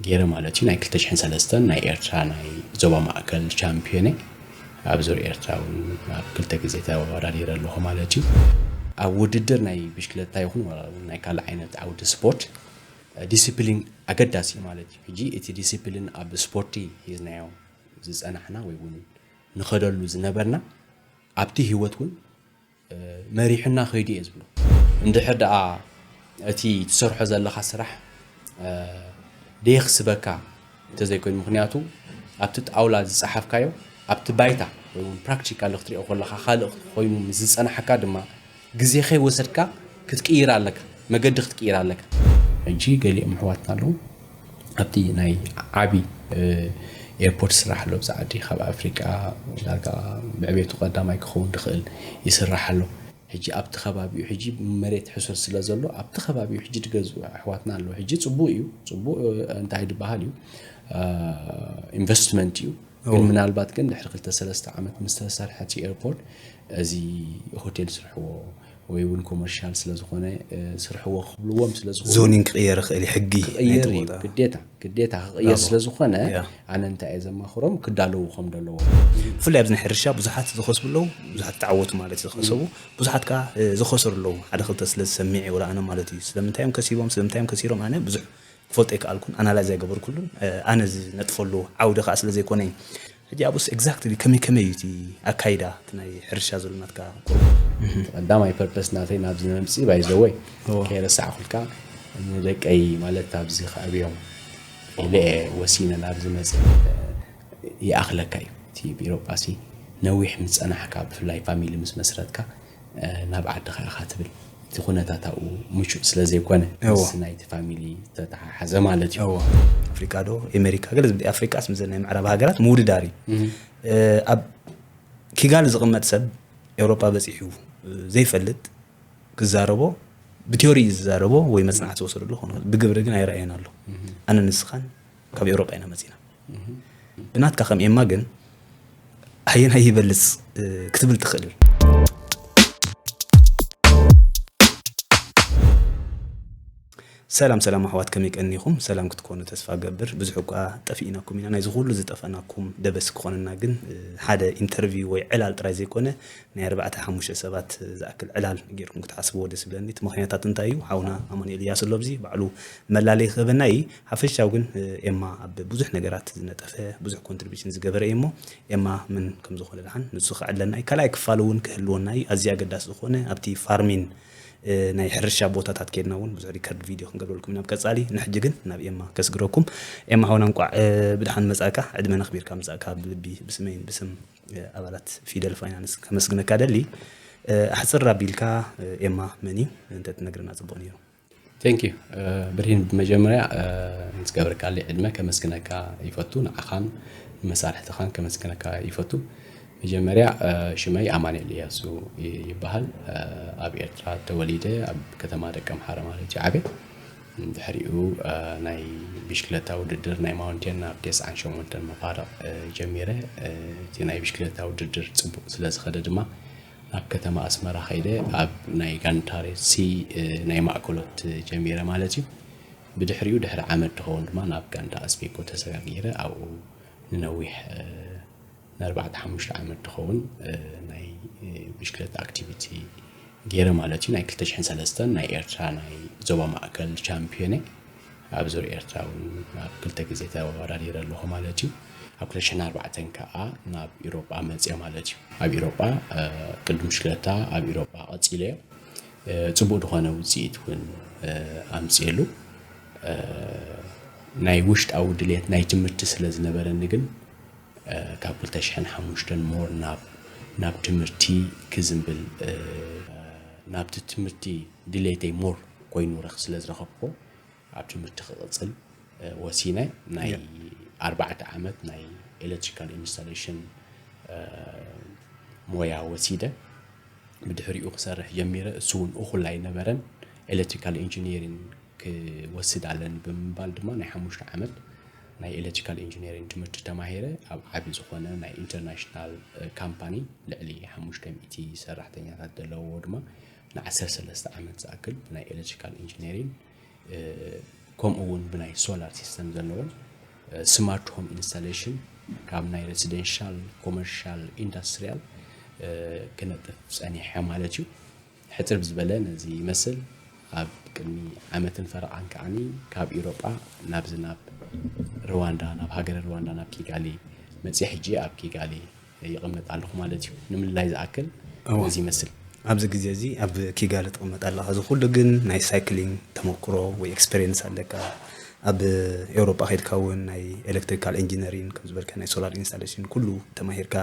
ገይረ ማለት እዩ። ናይ ክልተ ሽሕን ሰለስተን ናይ ኤርትራ ናይ ዞባ ማእከል ቻምፒዮን እየ። ኣብ ዙር ኤርትራ እውን ኣብ ክልተ ግዜ ተወዳዲረ ኣለኹ ማለት እዩ። ኣብ ውድድር ናይ ብሽክለታ ይኹን ዋላ እውን ናይ ካልእ ዓይነት ዓውዲ ስፖርት ዲሲፕሊን ኣገዳሲ እዩ ማለት እዩ። ሕጂ እቲ ዲሲፕሊን ኣብ ስፖርቲ ሒዝናዮ ዝጸናሕና ወይ እውን ንኸደሉ ዝነበርና ኣብቲ ህይወት እውን መሪሑና ከይዱ እየ ዝብሎ። እንድሕር ደኣ እቲ ትሰርሖ ዘለኻ ስራሕ ደየኽስበካ እንተዘይኮይኑ፣ ምኽንያቱ ኣብቲ ጣውላ ዝጸሓፍካዮ ኣብቲ ባይታ ወይ እውን ፕራክቲካል ክትሪኦ ከለኻ ካልእ ኮይኑ ምስ ዝጸናሕካ ድማ ግዜ ከይወሰድካ ክትቅይር ኣለካ፣ መገዲ ክትቅይር ኣለካ። ሕጂ ገሊኦም ኣሕዋትና ኣለዉ ኣብቲ ናይ ዓቢ ኤርፖርት ስራሕ ኣሎ ብዛ ዓዲ ካብ ኣፍሪቃ ዳርጋ ብዕቤቱ ቀዳማይ ክኸውን ድኽእል ይስራሕ ኣሎ። ሕጂ ኣብቲ ከባቢኡ ሕጂ መሬት ሕሱር ስለ ዘሎ ኣብቲ ከባቢኡ ሕጂ ድገዝኡ ኣሕዋትና ኣለዉ። ሕጂ ጽቡቕ እዩ፣ ጽቡቕ እንታይ ድበሃል እዩ፣ ኢንቨስትመንት እዩ። ግን ምናልባት ግን ድሕሪ ክልተ ሰለስተ ዓመት ምስ ተሰርሐ እቲ ኤርፖርት እዚ ሆቴል ስርሕዎ ወይ እውን ኮመርሻል ስለ ዝኾነ ስርሕዎ ክብልዎም ስለ ዝኾነ ዞኒንግ ክቕየር ይኽእል እዩ፣ ሕጊ ናይቲ ክቕየር እዩ ቦታ። ግዴታ ግዴታ ክቕየር ስለ ዝኾነ ኣነ እንታይ እየ ዘማኽሮም ክዳለዉ ከም ዘለዎም። ብፍላይ ኣብዚ ናይ ሕርሻ ብዙሓት ዝኸስቡ ኣለዉ፣ ብዙሓት ተዓወቱ ማለት ዝኸሰቡ፣ ብዙሓት ከዓ ዝኸሰሩ ኣለዉ። ሓደ ክልተ ስለ ዝሰሚዐ ወላ ኣነ ማለት እዩ። ስለምንታይ እዮም ከሲቦም፣ ስለምንታይ እዮም ከሲሮም ኣነ ብዙሕ ክፈልጦ ኣይከኣልኩን፣ ኣናላይዝ ኣይገበርኩሉን። ኣነ ዝነጥፈሉ ዓውዲ ከዓ ስለ ዘይኮነ እዩ። ሕጂ ኣብኡስ ኤግዛክትሊ ከመይ ከመይ እዩ እቲ ኣካይዳ እቲ ናይ ሕርሻ ዘሎ ናትካ ቁርብ? ቀዳማይ ፐርፐስ ናተይ ናብዚ መምፅኢ ባይዘወይ ከይረሳዕኩልካ ንደቀይ ማለት ኣብዚ ከዕብዮም ኢለ እየ ወሲነ ናብዚ መፅእ። ይኣኽለካ እዩ እቲ ቢሮ ጳሲ ነዊሕ ምስ ፀናሕካ ብፍላይ ፋሚሊ ምስ መስረትካ ናብ ዓድኻ ኢኻ ትብል እቲ ኩነታት ኣብኡ ምቹእ ስለ ዘይኮነ ምስ ናይቲ ፋሚሊ ተተሓሓዘ ማለት እዩ። ኣፍሪቃ ዶ ኣሜሪካ ገለ ዝብል ኣፍሪቃስ ምስ ናይ ምዕራብ ሃገራት ምውድዳር እዩ። ኣብ ኪጋሊ ዝቕመጥ ሰብ ኤውሮጳ በጺሑ ዘይፈልጥ ክዛረቦ ብቲዮሪ እዩ ዝዛረቦ ወይ መጽናዕቲ ዝወሰደሉ ክኾን ይኽእል። ብግብሪ ግን ኣይረኣየን ኣሎ። ኣነ ንስኻን ካብ ኤውሮጳ ኢና መጺና። ብናትካ ከም ኤማ ግን ኣየናይ ይበልጽ ክትብል ትኽእል? ሰላም ሰላም ኣሕዋት ከመይ ቀኒኹም? ሰላም ክትኮኑ ተስፋ ገብር። ብዙሕ እኳ ጠፊእናኩም ኢና፣ ናይዚ ኩሉ ዝጠፋናኩም ደበስ ክኾነና ግን ሓደ ኢንተርቪው ወይ ዕላል ጥራይ ዘይኮነ ናይ ኣርባዕተ ሓሙሽተ ሰባት ዝኣክል ዕላል ጌርኩም ክትሓስብዎ ደስ ይብለኒ። እቲ ምኽንያታት እንታይ እዩ? ሓውና ኣማኑኤል እያሱ ኣሎ ኣብዚ ባዕሉ መላለይ ክህበና እዩ። ሓፈሻዊ ግን ኤማ ኣብ ብዙሕ ነገራት ዝነጠፈ ብዙሕ ኮንትሪቢሽን ዝገበረ እዩ እሞ ኤማ መን ከም ዝኾነ ደሓን ንሱ ክዕለና እዩ። ካልኣይ ክፋል እውን ክህልወና እዩ። ኣዝዩ ኣገዳሲ ዝኾነ ኣብቲ ፋርሚን ናይ ሕርሻ ቦታታት ከድና እውን ብዙሕ ሪከርድ ቪድዮ ክንገብረልኩም ኢና ኣብ ቀጻሊ። ንሕጂ ግን ናብ ኤማ ከስግረኩም። ኤማ ሓውና እንቋዕ ብድሓን መጻእካ፣ ዕድመ ነኽቢርካ ምጻእካ ብልቢ ብስመይን ብስም ኣባላት ፊደል ፋይናንስ ከመስግነካ ደሊ። ኣሕጽር ኣቢልካ ኤማ መን እዩ እንተ ትነግረና ጽቡቕ ነይሩ። ቴንክ ዩ ብርሂን፣ ብመጀመርያ ምስ ገበርካለይ ዕድመ ከመስግነካ ይፈቱ፣ ንዓኻን ንመሳርሕትኻን ከመስግነካ ይፈቱ። መጀመርያ ሽመይ ኣማኑኤል እያሱ ይበሃል። ኣብ ኤርትራ ተወሊደ ኣብ ከተማ ደቀምሓረ ማለት እዩ ዓብየ። ድሕሪኡ ናይ ብሽክለታ ውድድር ናይ ማውንቴን ናብ ተስዓን ሸሞንተን መፋርቕ ጀሚረ። እቲ ናይ ብሽክለታ ውድድር ጽቡቕ ስለ ዝኸደ ድማ ናብ ከተማ ኣስመራ ከይደ ኣብ ናይ ጋንታ ሬድሲ ናይ ማእከሎት ጀሚረ ማለት እዩ። ብድሕሪኡ ድሕሪ ዓመት ድኸውን ድማ ናብ ጋንታ ኣስቤኮ ተሰጋጊረ ኣብኡ ንነዊሕ ንኣርባዕተ ሓሙሽተ ዓመት ድኸውን ናይ ብሽክለታ ኣክቲቪቲ ገይረ ማለት እዩ። ናይ ክልተ ሽሕን ሰለስተን ናይ ኤርትራ ናይ ዞባ ማእከል ቻምፒዮን እየ። ኣብ ዙር ኤርትራ እውን ኣብ ክልተ ግዜ ተወዳዲረ ኣለኹ ማለት እዩ። ኣብ ክልተ ሽሕን ኣርባዕተን ከዓ ናብ ኢሮጳ መፅየ ማለት እዩ። ኣብ ኢሮጳ ቅድም ሽለታ ኣብ ኢሮጳ ቀፂለዮ ፅቡቅ ዝኾነ ውፅኢት እውን ኣምፅኤሉ። ናይ ውሽጣዊ ድሌት ናይ ትምህርቲ ስለ ዝነበረኒ ግን ካብ ክልተ ሽሕን ሓሙሽተን ሞር ናብ ናብ ትምህርቲ ክዝንብል ናብቲ ትምህርቲ ድሌተይ ሞር ኮይኑ ረኽ ስለ ዝረኸብኩ ኣብ ትምህርቲ ክቕፅል ወሲነ። ናይ ኣርባዕተ ዓመት ናይ ኤሌክትሪካል ኢንስታሌሽን ሞያ ወሲደ። ብድሕሪኡ ክሰርሕ ጀሚረ። እሱ እውን እኹል ኣይነበረን። ኤሌክትሪካል ኢንጂኒሪንግ ክወስድ ኣለኒ ብምባል ድማ ናይ ሓሙሽተ ዓመት ናይ ኤሌክትሪካል ኢንጂኒሪንግ ትምህርቲ ተማሂረ። ኣብ ዓቢ ዝኾነ ናይ ኢንተርናሽናል ካምፓኒ ልዕሊ ሓሙሽተ ሚእቲ ሰራሕተኛታት ዘለውዎ ድማ ንዓሰርተ ሰለስተ ዓመት ዝኣክል ናይ ኤሌክትሪካል ኢንጂኒሪንግ ከምኡ እውን ብናይ ሶላር ሲስተም ዘለዎን ስማርት ሆም ኢንስታሌሽን ካብ ናይ ሬሲደንሻል፣ ኮመርሻል፣ ኢንዳስትሪያል ክነጥፍ ጸኒሐ ማለት እዩ። ሕጽር ዝበለ ነዚ ይመስል። ኣብ ቅድሚ ዓመትን ፈረቓን ከዓኒ ካብ ኢሮጳ ናብዚ ናብ ርዋንዳ፣ ናብ ሃገረ ርዋንዳ፣ ናብ ኪጋሊ መጽየ። ሕጂ ኣብ ኪጋሊ ይቕመጥ ኣለኹ ማለት እዩ። ንምልላይ ዝኣክል እዚ ይመስል። ኣብዚ ግዜ እዚ ኣብ ኪጋሊ ትቕመጥ ኣለኻ። እዚ ኩሉ ግን ናይ ሳይክሊንግ ተመክሮ ወይ ኤክስፔሪየንስ ኣለካ። ኣብ ኤውሮጳ ከይድካ እውን ናይ ኤሌክትሪካል ኢንጂነሪንግ ከም ዝበልካ ናይ ሶላር ኢንስታሌሽን ኩሉ ተማሂርካ።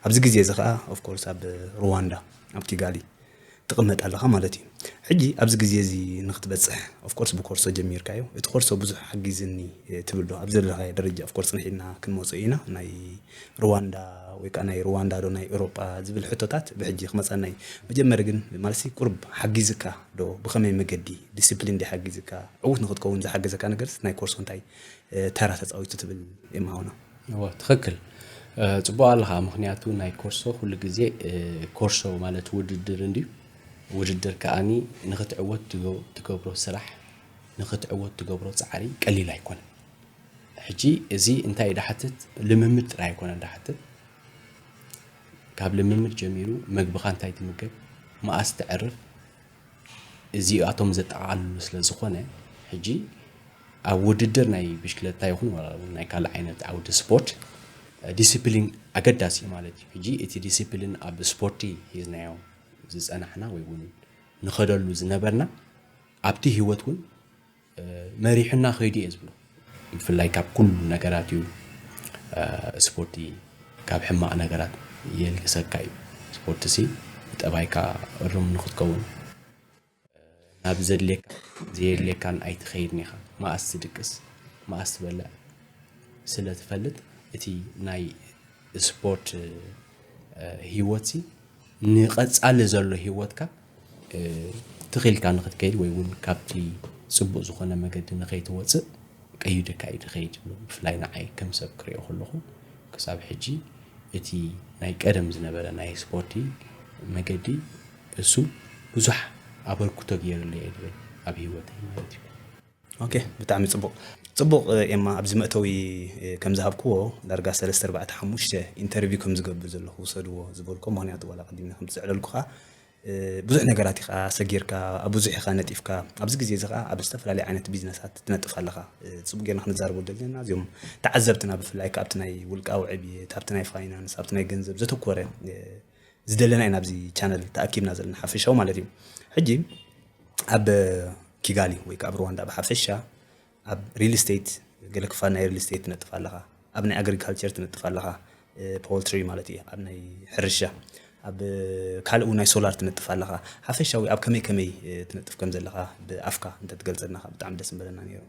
ኣብዚ ግዜ እዚ ከዓ ኦፍኮርስ ኣብ ሩዋንዳ ኣብ ኪጋሊ ትቕመጥ ኣለኻ ማለት እዩ። ሕጂ ኣብዚ ግዜ እዚ ንክትበፅሕ ኦፍኮርስ ብኮርሶ ጀሚርካዮ። እቲ ኮርሶ ብዙሕ ሓጊዝኒ ትብል ዶ? ኣብ ዘለኻዮ ደረጃ ኦፍኮርስ ንሕና ክንመፅኦ ኢና። ናይ ሩዋንዳ ወይ ከዓ ናይ ሩዋንዳ ዶ ናይ ኤውሮጳ ዝብል ሕቶታት ብሕጂ ክመፀና እዩ። መጀመሪ ግን ማለትሲ ቁርብ ሓጊዝካ ዶ? ብኸመይ መገዲ ዲስፕሊን ዲ ሓጊዝካ ዕዉት ንክትከውን ዝሓገዘካ ነገርስ ናይ ኮርሶ እንታይ ተራ ተፃዊቱ ትብል? የማሆና እዎ ትኽክል። ፅቡቅ ኣለኻ። ምክንያቱ ናይ ኮርሶ ኩሉ ግዜ ኮርሶ ማለት ውድድር እንድዩ። ውድድር ከዓኒ ንክትዕወት ትገብሮ ስራሕ፣ ንክትዕወት ትገብሮ ፃዕሪ ቀሊል ኣይኮነን። ሕጂ እዚ እንታይ ድሓትት? ልምምድ ጥራይ ኣይኮነን ድሓትት። ካብ ልምምድ ጀሚሩ መግብኻ እንታይ ትምገብ፣ መኣስ ትዕርፍ፣ እዚኣቶም ዘጠቓልሉ ስለ ዝኾነ ሕጂ ኣብ ውድድር ናይ ብሽክለታ ይኹን ዋላ እውን ናይ ካልእ ዓይነት ዓውዲ ስፖርት ዲስፕሊን ኣገዳሲ እዩ ማለት እዩ። ሕጂ እቲ ዲስፕሊን ኣብ ስፖርቲ ሒዝናዮ ዝጸናሕና ወይ እውን ንኸደሉ ዝነበርና ኣብቲ ህይወት እውን መሪሑና ከይዱ እየ ዝብሎ። ብፍላይ ካብ ኩሉ ነገራት እዩ ስፖርቲ ካብ ሕማቕ ነገራት የልግሰካ እዩ። ስፖርትሲ ብጠባይካ እሩም ንክትከውን ናብ ዘድልየካ ዘየድልየካን ኣይትኸይድን ኢኻ። መኣስ ትድቅስ መኣስ ትበልዕ ስለ ትፈልጥ እቲ ናይ ስፖርት ህይወትሲ ንቐፃሊ ዘሎ ህይወትካ ትኺልካ ንክትከይድ ወይ እውን ካብቲ ፅቡቅ ዝኾነ መገዲ ንከይትወፅእ ቀይድካ እዩ ዝኸይድ። ብፍላይ ንዓይ ከም ሰብ ክሪኦ ከለኹ ክሳብ ሕጂ እቲ ናይ ቀደም ዝነበረ ናይ ስፖርቲ መገዲ እሱ ብዙሕ ኣበርክቶ ገይሩለይ እየ ዝብል ኣብ ህይወተይ ማለት እዩ። ኦኬ፣ ብጣዕሚ ፅቡቅ። ፅቡቅ ኤማ፣ ኣብዚ መእተዊ ከም ዝሃብክዎ ዳርጋ ሰለስተ ኣርባዕተ ሓሙሽተ ኢንተርቪው ከም ዝገብር ዘለኹ ውሰድዎ ዝበልኮ። ምክንያቱ ዋላ ቅድሚ ከም ዝስዕለልኩ ከዓ ብዙሕ ነገራት ኢኻ ሰጊርካ፣ ኣብ ብዙሕ ኢኻ ነጢፍካ። ኣብዚ ግዜ እዚ ከዓ ኣብ ዝተፈላለዩ ዓይነት ቢዝነሳት ትነጥፍ ኣለኻ። ፅቡቅ ጌርና ክንዛረበሉ ዘለና እዚኦም ተዓዘብትና ብፍላይ ካብቲ ናይ ውልቃዊ ዕብየት፣ ኣብቲ ናይ ፋይናንስ፣ ኣብቲ ናይ ገንዘብ ዘተኮረ ዝደለና ኢና ኣብዚ ቻነል ተኣኪብና ዘለና ሓፈሻዊ ማለት እዩ። ሕጂ ኣብ ኪጋሊ ወይ ከዓ ኣብ ሩዋንዳ ብሓፈሻ ኣብ ሪል ስቴት ገለ ክፋል ናይ ሪል ስቴት ትነጥፍ ኣለኻ፣ ኣብ ናይ ኣግሪካልቸር ትነጥፍ ኣለኻ፣ ፖልትሪ ማለት እዩ፣ ኣብ ናይ ሕርሻ፣ ኣብ ካልእ እውን ናይ ሶላር ትነጥፍ ኣለኻ። ሓፈሻዊ ኣብ ከመይ ከመይ ትነጥፍ ከም ዘለኻ ብኣፍካ እንተትገልፀልና ብጣዕሚ ደስ ምበለና ነይሩ።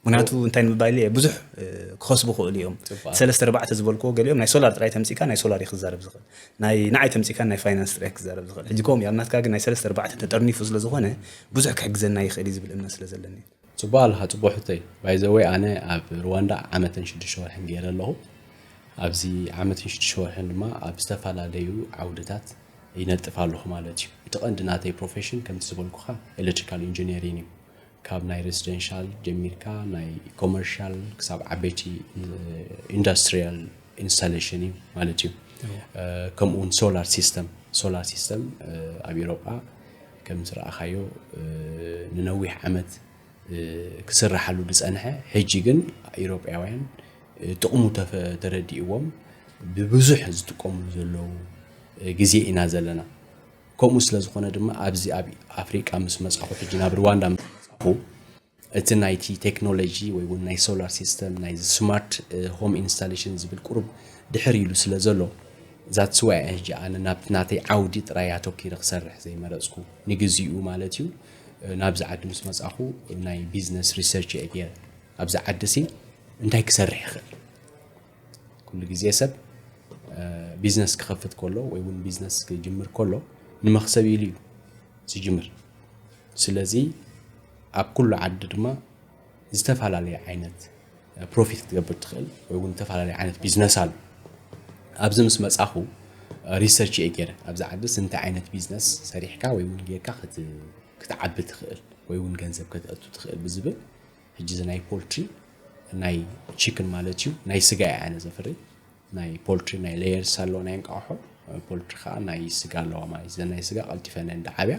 ምክንያቱ እንታይ ንምባል ኢለ ብዙሕ ክኸስቡ ክእሉ እዮም። ሰለስተ ኣርባዕተ ዝበልክዎ ገሊኦም ናይ ሶላር ጥራይ ተምፂእካ ናይ ሶላር እዩ ክዛረብ ዝኽእል፣ ናይ ንዓይ ተምፂእካ ናይ ፋይናንስ ጥራይ ክዛረብ ዝኽእል። ሕጂ ከምኡ እዩ። ኣብ ናትካ ግን ናይ ሰለስተ ኣርባዕተ ተጠርኒፉ ስለ ዝኾነ ብዙሕ ክሕግዘና ይኽእል እዩ ዝብል እምነት ስለ ዘለኒ። ፅቡቅ ኣለካ፣ ፅቡቅ ሕቶይ። ባይዘወይ ኣነ ኣብ ሩዋንዳ ዓመትን ሽዱሽተ ወርሕን ገይረ ኣለኹ። ኣብዚ ዓመትን ሽዱሽተ ወርሕን ድማ ኣብ ዝተፈላለዩ ዓውድታት ይነጥፍ ኣለኹ ማለት እዩ። እቲ ቀንዲ ናተይ ፕሮፌሽን ከምቲ ዝበልኩኻ ኤሌክትሪካል ኢንጂነሪን እዩ። ካብ ናይ ሬሲደንሻል ጀሚርካ ናይ ኮመርሻል ክሳብ ዓበይቲ ኢንዱስትሪያል ኢንስታሌሽን እዩ ማለት እዩ። ከምኡ እውን ሶላር ሲስተም፣ ሶላር ሲስተም ኣብ ኢሮጳ ከም ዝረኣኻዮ ንነዊሕ ዓመት ክስራሓሉ ዝፀንሐ፣ ሕጂ ግን ኢሮጳውያን ጥቕሙ ተረዲእዎም ብብዙሕ ዝጥቀምሉ ዘለዉ ግዜ ኢና ዘለና። ከምኡ ስለ ዝኾነ ድማ ኣብዚ ኣብ ኣፍሪቃ ምስ መጻኹ፣ ሕጂ ናብ ሩዋንዳ ምስ መጻኹ፣ እቲ ናይቲ ቴክኖሎጂ ወይ እውን ናይ ሶላር ሲስተም ናይ ስማርት ሆም ኢንስታሌሽን ዝብል ቁሩብ ድሕር ኢሉ ስለ ዘሎ፣ that's why ሕጂ ኣነ ናብቲ ናተይ ዓውዲ ጥራይ ኣተኪረ ክሰርሕ ዘይመረጽኩ፣ ንግዚኡ ማለት እዩ። ናብዚ ዓዲ ምስ መጻኹ ናይ ቢዝነስ ሪሰርች እየ ገይረ። ኣብዚ ዓዲ ሲ እንታይ ክሰርሕ ይኽእል? ኩሉ ግዜ ሰብ ቢዝነስ ክኸፍት ከሎ ወይ እውን ቢዝነስ ክጅምር ከሎ ንመኽሰብ ኢሉ እዩ ዝጅምር። ስለዚ ኣብ ኩሉ ዓዲ ድማ ዝተፈላለየ ዓይነት ፕሮፊት ክትገብር ትኽእል ወይ እውን ዝተፈላለየ ዓይነት ቢዝነስ ኣሎ። ኣብዚ ምስ መፃኹ ሪሰርች እየ ገይረ፣ ኣብዚ ዓድስ እንታይ ዓይነት ቢዝነስ ሰሪሕካ ወይ እውን ጌርካ ክትዓቢ ትኽእል ወይ እውን ገንዘብ ከተእቱ ትኽእል ብዝብል ሕጂ እዚ ናይ ፖልትሪ ናይ ቺክን ማለት እዩ፣ ናይ ስጋ እየ ኣነ ዘፍሪ። ናይ ፖልትሪ ናይ ሌየርስ ኣለዎ ናይ እንቃቑሖ፣ ፖልትሪ ከዓ ናይ ስጋ ኣለዋ ማለት እዩ። ናይ ስጋ ቀልጢፈን እንዳ ዓብያ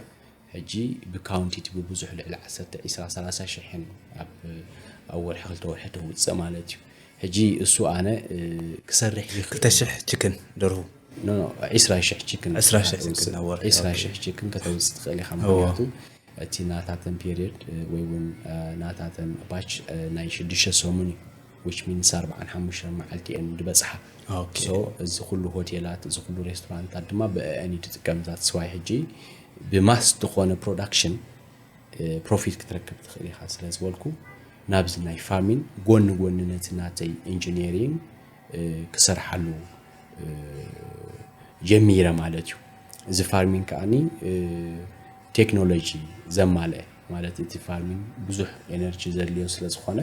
ሕጂ ብካውንቲ እቲ ብብዙሕ ልዕሊ ዓሰርተ፣ ዒስራ፣ ሰላሳ ሽሕ እየን ኣብ ኣብ ወርሒ ክልተ ወርሒ ተውፅእ ማለት እዩ። ሕጂ እሱ ኣነ ክሰርሕ ይኽእል። ክልተ ሽሕ ቺክን ደርሁ። ኖ ኖ፣ ዒስራ ሽሕ ቺክን ዒስራ ሽሕ ቺክን ኣብ ወርሒ፣ ዒስራ ኦኬ። ሽሕ ቺክን ከተውፅእ ትኽእል ኢኻ። እዎ። ምክንያቱ እቲ ናታተን ፔሪየድ ወይ እውን ናታተን ባች ናይ ሽዱሽተ ሰሙን እዩ። Which means ኣርባዓን ሓሙሽተን መዓልቲ እየን ዝበፅሓ። ኦኬ። So እዚ ኩሉ ሆቴላት፣ እዚ ኩሉ ሬስቶራንታት ድማ ብአን እዩ ዝጥቀም። That's why ሕጂ ብማስ ዝኾነ ፕሮዳክሽን ፕሮፊት ክትረክብ ትኽእል ኢኻ ስለ ዝበልኩ፣ ናብዚ ናይ ፋርሚን ጎኒ ጎኒ ነቲ ናተይ ኢንጂኒሪንግ ክሰርሓሉ ጀሚረ ማለት እዩ። እዚ ፋርሚንግ ከዓኒ ቴክኖሎጂ ዘማልአ ማለት፣ እቲ ፋርሚንግ ብዙሕ ኤነርጂ ዘድልዮ ስለ ዝኾነ፣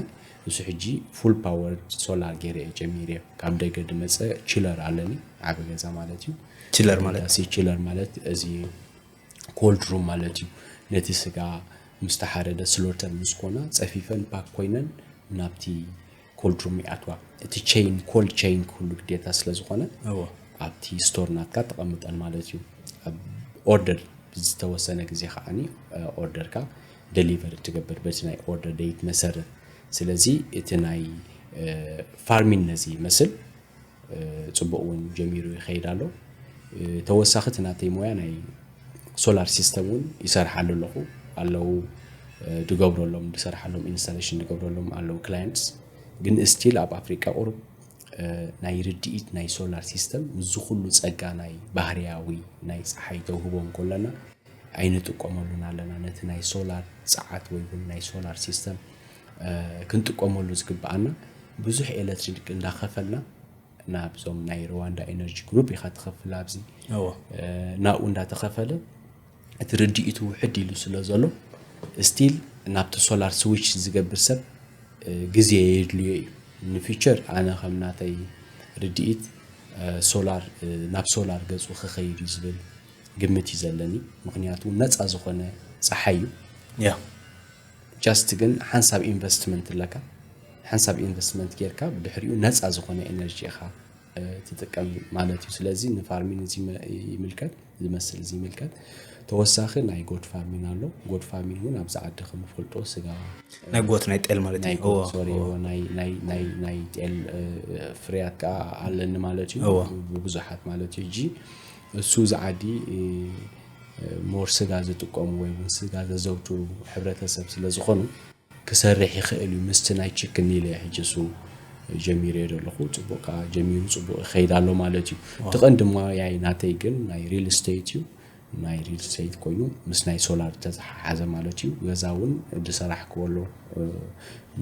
እሱ ሕጂ ፉል ፓወር ሶላር ገይረ እየ ጀሚረ። ካብ ደገ ዝመፀ ችለር ኣለኒ፣ ዓቢ ገዛ ማለት እዩ። ችለር ማለት? ዳሲ ችለር ማለት እዚ ኮልድ ሩም ማለት እዩ። ነቲ ስጋ ምስ ተሓረደ ስሎተር ምስ ኮና፣ ፀፊፈን ፓክ ኮይነን ናብቲ ኮልድ ሩም ይኣትዋ። እቲ ቼይን፣ ኮልድ ቼይን ክህሉ ግዴታ ስለ ዝኾነ፣ እዎ። ኣብቲ ስቶር ናትካ ተቐምጠን ማለት እዩ። ኣብ ኦርደር ብዝተወሰነ ግዜ ከዓኒ ኦርደርካ ደሊቨር ትገብር በቲ ናይ ኦርደር ዴት መሰረት። ስለዚ እቲ ናይ ፋርሚን ነዚ ይመስል። ጽቡቕ እውን ጀሚሩ ይኸይድ ኣሎ። ተወሳኺ እቲ ናተይ ሞያ ናይ ሶላር ሲስተም እውን ይሰርሓሉ ኣለኹ። ኣለዉ ድገብረሎም፣ ድሰርሓሎም፣ ኢንስታሌሽን ድገብረሎም ኣለዉ ክላየንትስ። ግን ስቲል ኣብ ኣፍሪቃ ቁሩብ ናይ ርድኢት ናይ ሶላር ሲስተም፣ ምስዚ ኩሉ ጸጋ ናይ ባህርያዊ ናይ ጸሓይ ተውህቦ እንከለና ኣይንጥቀመሉን ኣለና። ነቲ ናይ ሶላር ጸዓት ወይ እውን ናይ ሶላር ሲስተም ክንጥቀመሉ ዝግብኣና ብዙሕ ኤሌክትሪክ እንዳኸፈልና፣ ናብዞም ናይ ሩዋንዳ ኤነርጂ ግሩፕ ኢኻ ትኸፍል ኣብዚ። እዎ። ናብኡ እንዳተኸፈለ እቲ ርድኢቱ ውሕድ ኢሉ ስለ ዘሎ፣ ስቲል ናብቲ ሶላር ስዊች ዝገብር ሰብ ግዜ የድልዮ እዩ። ንፊቸር ኣነ ከም ናተይ ርድኢት ሶላር፣ ናብ ሶላር ገጹ ክኸይድ እዩ ዝብል ግምት እዩ ዘለኒ። ምክንያቱ ነፃ ዝኾነ ፀሓይ እዩ። ያ። ጃስት ግን ሓንሳብ ኢንቨስትመንት ኣለካ። ሓንሳብ ኢንቨስትመንት ጌርካ ብድሕሪኡ ነፃ ዝኾነ ኤነርጂ ኢኻ ትጥቀም ማለት እዩ። ስለዚ ንፋርሚን እዚ ይምልከት፣ ዝመስል እዚ ይምልከት። ተወሳኺ ናይ ጎድ ፋርሚን ኣሎ። ጎድ ፋርሚን እውን ኣብዚ ዓዲ ከም ፈልጦ ስጋ ናይ ጎት ናይ ጤል ማለት ናይ እዩ። ጎት እዎ፣ ሶሪ እዎ። ናይ ናይ ናይ ናይ ጤል ፍርያት ከዓ ኣለኒ ማለት እዩ። እዎ። ብብዙሓት ማለት እዩ። ሕጂ እሱ እዚ ዓዲ ሞር ስጋ ዝጥቀሙ ወይ እውን ስጋ ዘዘውትሩ ሕብረተሰብ ስለ ዝኾኑ ክሰርሕ ይኽእል እዩ። ምስቲ ናይ ችክን ኢለ ሕጂ እሱ ጀሚረ ዘለኹ። ፅቡቅ ከዓ ጀሚሩ ፅቡቅ ይኸይድ ኣሎ ማለት እዩ። እቲ ቀንዲ ሞያይ ናተይ ግን ናይ ሪል ስቴት እዩ። ናይ ሪል ስቴት ኮይኑ ምስ ናይ ሶላር ዝተተሓሓዘ ማለት እዩ። ገዛ እውን ዝሰራሕክዎ ኣሎ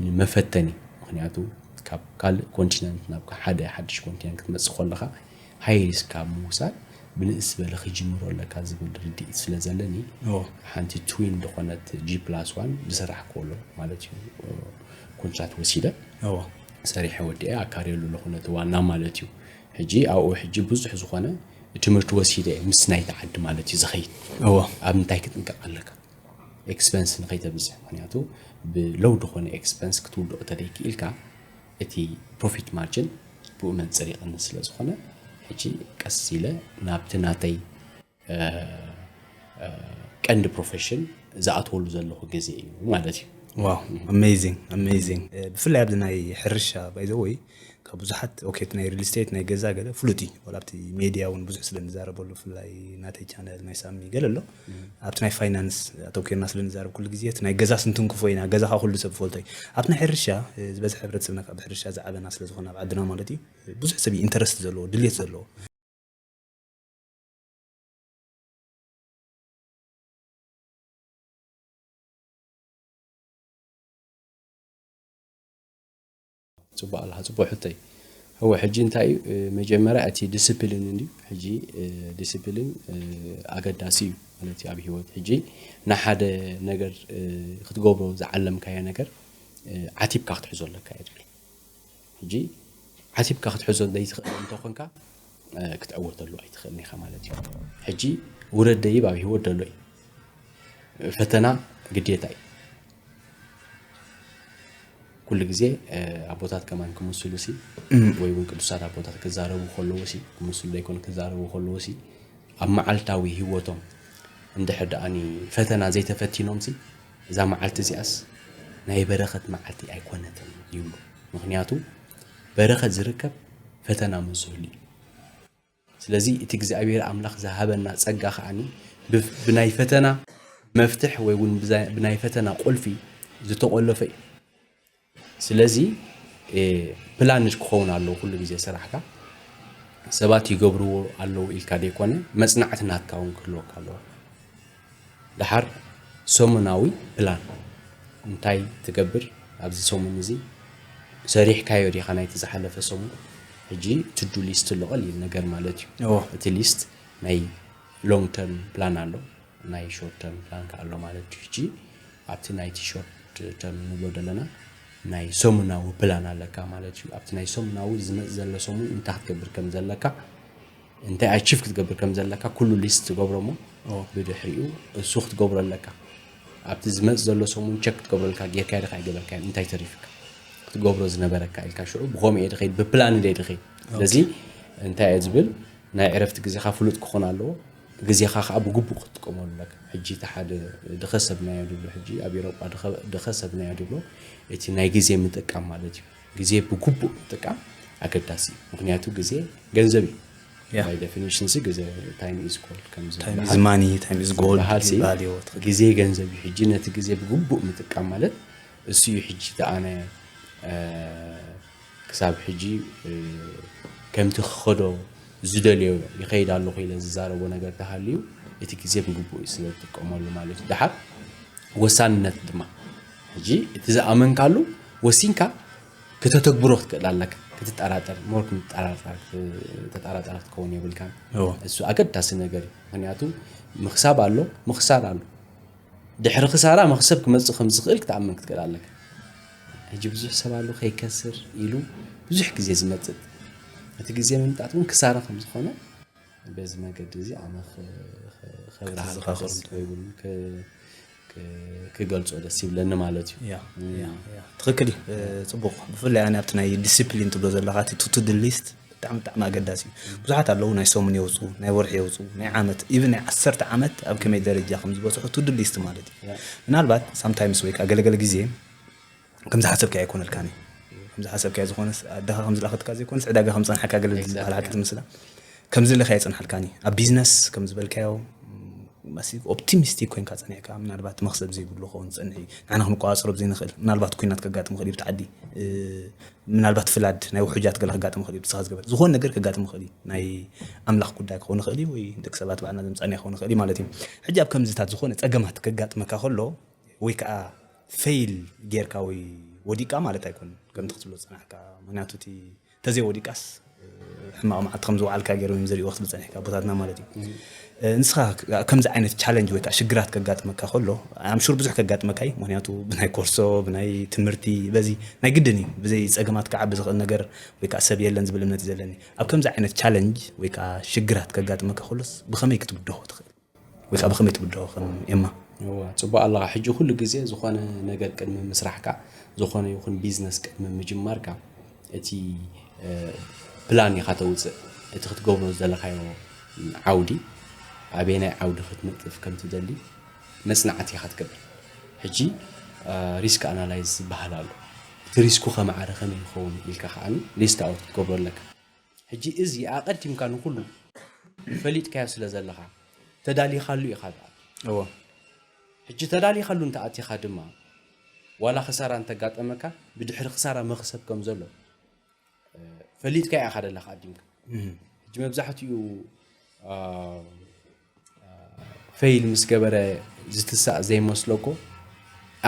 ንመፈተኒ። ምክንያቱ ካብ ካልእ ኮንቲነንት ናብ ሓደ ሓድሽ ኮንቲነንት ክትመፅእ ከለካ ሃይ ሪስክ ካብ ምውሳድ ብንእስ ዝበለ ክጅምሮ ኣለካ ዝብል ርድኢት ስለ ዘለኒ ሓንቲ ትዊን ዝኾነት ጂ ፕላስ ዋን ዝሰራሕክዎ ኣሎ ማለት እዩ። ኮንትራት ወሲደ ሰሪሐ ወዲአ ኣካርየሉ ኣለኹ ነቲ ዋና ማለት እዩ። ሕጂ ኣብኡ ሕጂ ብዙሕ ዝኾነ ትምህርቲ ወሲደ ምስ ናይቲ ዓዲ ማለት እዩ ዝኸይድ። ኣብ እንታይ ክጥንቀቕ ኣለካ? ኤክስፐንስ ንኸይተብዝሕ። ምክንያቱ ብሎው ዝኾነ ኤክስፐንስ ክትውድኦ ተደይክኢልካ እቲ ፕሮፊት ማርጅን ብኡ መንፅር ይቕንስ ስለ ዝኾነ፣ ሕጂ ቀስ ኢለ ናብቲ ናተይ ቀንዲ ፕሮፌሽን ዝኣትወሉ ዘለኹ ግዜ እዩ ማለት እዩ። ዋው፣ ኣሜዚንግ ኣሜዚንግ። ብፍላይ ኣብዚ ናይ ሕርሻ ባይዘወይ ካብ ብዙሓት ኦኬ ናይ ሪል ስቴት ናይ ገዛ ገለ ፍሉጥ እዩ። ዋላ ኣብቲ ሜድያ እውን ብዙሕ ስለ ንዛረበሉ ብፍላይ ናተይ ቻነል ናይ ሳሚ ገለ ኣሎ። ኣብቲ ናይ ፋይናንስ ኣተውኪርና ስለ ንዛረብ ኩሉ ግዜ እቲ ናይ ገዛ ስንትንክፎ ኢና፣ ገዛ ከዓ ኩሉ ሰብ ፈልጦ እዩ። ኣብቲ ናይ ሕርሻ ዝበዝሐ ሕብረተሰብና ከዓ ብሕርሻ ዝዓበና ስለ ዝኾነ ኣብ ዓድና ማለት እዩ ብዙሕ ሰብ ኢንተረስት ዘለዎ ድልየት ዘለዎ ፅቡቅ ኣለካ ፅቡቅ ሕቶ እዩ። እወ ሕጂ እንታይ እዩ መጀመርያ እቲ ዲስፕሊን እንድዩ። ሕጂ ዲስፕሊን ኣገዳሲ እዩ ማለት እዩ ኣብ ሂወት። ሕጂ ንሓደ ነገር ክትገብሮ ዝዓለምካዮ ነገር ዓቲብካ ክትሕዞ ኣለካ እየ ዝብል። ሕጂ ዓቲብካ ክትሕዞ ዘይትኽእል እንተኾንካ ክትዕወተሉ ኣይትኽእልን ኢኻ ማለት እዩ። ሕጂ ውረድ ደይብ ኣብ ሂወት ደሎ እዩ። ፈተና ግዴታ እዩ። ኩሉ ግዜ ኣቦታት ከማን ክምስሉ ሲ ወይ እውን ቅዱሳት ኣቦታት ክዛረቡ ከለዉ ሲ ክምስሉ ዘይኮኑ ክዛረቡ ከለዉ ሲ ኣብ መዓልታዊ ህይወቶም እንድሕር ደኣኒ ፈተና ዘይተፈቲኖም ሲ እዛ መዓልቲ እዚኣስ ናይ በረኸት መዓልቲ ኣይኮነትን ይብሉ። ምክንያቱ በረኸት ዝርከብ ፈተና ምስ ዝህሉ እዩ። ስለዚ እቲ እግዚኣብሔር ኣምላኽ ዝሃበና ጸጋ ከዓኒ ብናይ ፈተና መፍትሕ ወይ እውን ብናይ ፈተና ቁልፊ ዝተቆለፈ እዩ። ስለዚ ፕላንድ ክኸውን ኣለዎ ኩሉ ግዜ ስራሕካ። ሰባት ይገብርዎ ኣለዉ ኢልካ ዘይኮነ መጽናዕቲ ናትካ እውን ክህልወካ ኣለዎ። ደሓር ሰሙናዊ ፕላን እንታይ ትገብር ኣብዚ ሰሙን እዚ ሰሪሕካዮ ዲኻ ናይቲ ዝሓለፈ ሰሙን? ሕጂ ቱዱ ሊስት ኣሎ ቀሊል ነገር ማለት እዩ። እቲ ሊስት ናይ ሎንግ ተርም ፕላን ኣሎ፣ ናይ ሾርት ተርም ፕላን ከ ኣሎ ማለት እዩ። ሕጂ ኣብቲ ናይቲ ሾርት ተርም ንብሎ ዘለና ናይ ሰሙናዊ ፕላን ኣለካ ማለት እዩ። ኣብቲ ናይ ሰሙናዊ ዝመፅ ዘሎ ሰሙን እንታይ ክትገብር ከም ዘለካ እንታይ ኣቺቭ ክትገብር ከም ዘለካ ኩሉ ሊስት ትገብሮ እሞ ብድሕሪኡ እሱ ክትገብሮ ኣለካ። ኣብቲ ዝመፅ ዘሎ ሰሙን ቸክ ክትገብረልካ ጌርካ ድካ ኣይገበርካ እንታይ ተሪፍካ ክትገብሮ ዝነበረካ ኢልካ ሽዑ ብኸምኡ እየ ድኸይድ ብፕላን እየ ድኸይድ። ስለዚ እንታይ እየ ዝብል ናይ ዕረፍቲ ግዜኻ ፍሉጥ ክኾን ኣለዎ። ግዜኻ ከዓ ብግቡእ ክትጥቀመሉ ኣለካ። ሕጂ እቲ ሓደ ድኸ ሰብናዮ ድብሎ ሕጂ ኣብ ኤሮጳ ድኸ ሰብናዮ ድብሎ እቲ ናይ ግዜ ምጥቃም ማለት እዩ። ግዜ ብግቡእ ምጥቃም ኣገዳሲ እዩ። ምክንያቱ ግዜ ገንዘብ እዩ። By definition ሲ ግዜ time is gold ከም time is money, time is gold ዝበሃል እዩ። ግዜ ገንዘብ እዩ። ሕጂ ነቲ ግዜ ብግቡእ ምጥቃም ማለት እሱ እዩ። ሕጂ ተኣነ ክሳብ ሕጂ ከምቲ ክኸዶ ዝደልዮ ይኸይድ ኣለኹ ኢለ ዝዛረቦ ነገር ተሃልዩ እቲ ግዜ ብግቡእ እዩ ስለ ዝጥቀመሉ ማለት እዩ። ደሓር ወሳንነት ድማ ሕጂ እቲ ዝኣመንካሉ ወሲንካ ክተተግብሮ ክትክእል ኣለካ። ክትጠራጠር ሞር ክትጠራጠር ተጠራጠር ክትከውን የብልካን። እሱ ኣገዳሲ ነገር እዩ። ምክንያቱ ምክሳብ ኣሎ፣ ምክሳር ኣሎ። ድሕሪ ክሳራ መክሰብ ክመፅእ ከም ዝኽእል ክትኣምን ክትክእል ኣለካ። ሕጂ ብዙሕ ሰብ ኣሎ ከይከስር ኢሉ ብዙሕ ግዜ ዝመፅእ። እቲ ግዜ ምምጣጥ እውን ክሳራ ከም ዝኾነ በዚ መገዲ እዚ ኣነ ከብርሃልካ ደስ ወይ እውን ክገልፆ ደስ ይብለኒ ማለት እዩ። ትኽክል እዩ። ፅቡቕ። ብፍላይ ኣነ ኣብቲ ናይ ዲስፕሊን ትብሎ ዘለካ እቲ ቱቱ ድሊስት ብጣዕሚ ብጣዕሚ ኣገዳሲ እዩ። ብዙሓት ኣለዉ ናይ ሰሙን የውፅኡ፣ ናይ ወርሒ የውፅኡ፣ ናይ ዓመት ኢቭን ናይ ዓሰርተ ዓመት ኣብ ከመይ ደረጃ ከም ዝበፅሑ ቱ ድሊስት ማለት እዩ። ምናልባት ሳምታይምስ ወይ ከዓ ገለገለ ግዜ ከምዚ ሓሰብካዮ ኣይኮነልካን እዩ። ከምዚ ሓሰብካዮ ዝኾነስ ኣደኻ ከም ዝለኣኸትካ ዘይኮነስ ዕዳጋ ከም ፀንሓካ ገለ ዝበሃል ሓቂ ትምስላ ከምዚ ኢልካ ኣይፀንሓልካን እዩ። ኣብ ቢዝነስ ከም ዝበልካዮ ኦፕቲሚስቲክ ኮይንካ ፀኒሕካ ምናልባት መክሰብ ዘይብሉ ከውን ዝፀንሕ እዩ። ንሕና ክንቆፃፀሮ ብዘይንኽእል ምናልባት ኩናት ከጋጥም ክእል እዩ ብቲ ዓዲ ምናልባት ፍላድ ናይ ውሑጃት ገለ ከጋጥም ክእል እዩ ብስኻ ዝገበር ዝኾነ ነገር ከጋጥም ክእል እዩ። ናይ ኣምላኽ ጉዳይ ክኸውን ይኽእል እዩ ወይ ደቂ ሰባት ባዕልና ዘምፃእና ክኸውን ይኽእል እዩ ማለት እዩ። ሕጂ ኣብ ከምዚታት ዝኾነ ፀገማት ከጋጥመካ ከሎ ወይ ከዓ ፌይል ጌርካ ወይ ወዲቃ ማለት ኣይኮን ከምቲ ክትብሎ ዝፀናሕካ ምክንያቱ እቲ ተዘይ ወዲቃስ ሕማቕ መዓልቲ ከም ዝወዓልካ ገይሮም እዮም ዝሪእዎ ክትብል ፀኒሕካ ኣቦታትና ማለት እዩ። ንስኻ ከምዚ ዓይነት ቻለንጅ ወይ ከዓ ሽግራት ከጋጥመካ ከሎ ኣምሹር ብዙሕ ከጋጥመካ እዩ። ምክንያቱ ብናይ ኮርሶ ብናይ ትምህርቲ በዚ ናይ ግድን እዩ። ብዘይ ፀገማት ክዓቢ ዝኽእል ነገር ወይ ከዓ ሰብ የለን ዝብል እምነት እዩ ዘለኒ። ኣብ ከምዚ ዓይነት ቻለንጅ ወይ ከዓ ሽግራት ከጋጥመካ ከሎስ ብኸመይ ክትብድሆ ትኽእል? ወይ ከዓ ብኸመይ ትብድሆ ከም ኤማ? እዋ፣ ጽቡቕ ኣለኻ። ሕጂ ኩሉ ግዜ ዝኾነ ነገር ቅድሚ ምስራሕካ፣ ዝኾነ ይኹን ቢዝነስ ቅድሚ ምጅማርካ፣ እቲ ፕላን ኢኻ ተውፅእ። እቲ ክትገብሮ ዝደለኻዮ ዓውዲ፣ ኣበየናይ ዓውዲ ክትነጥፍ ከም ትደሊ መፅናዕቲ ኢኻ ትገብር። ሕጂ ሪስክ ኣናላይዝ ዝበሃል ኣሎ። እቲ ሪስኩ ከማዕረ ከመይ ይኸውን ኢልካ ከዓኒ ሊስት ኣውት ክትገብሮ ኣለካ። ሕጂ እዚ ኣቐዲምካ ንኹሉ ፈሊጥካዮ ስለ ዘለኻ ተዳሊኻሉ ኢኻ ዝኣቱ። እዎ። ሕጂ ተዳሊኻሉ እንተኣቲኻ ድማ ዋላ ክሳራ እንተጋጠመካ ብድሕሪ ክሳራ መኽሰብ ከም ዘሎ ፈሊጥካዮ ኢኻ ደለኻ ኣቐዲምካ። ሕጂ መብዛሕትኡ ፌይል ምስ ገበረ ዝትሳእ ዘይመስለኮ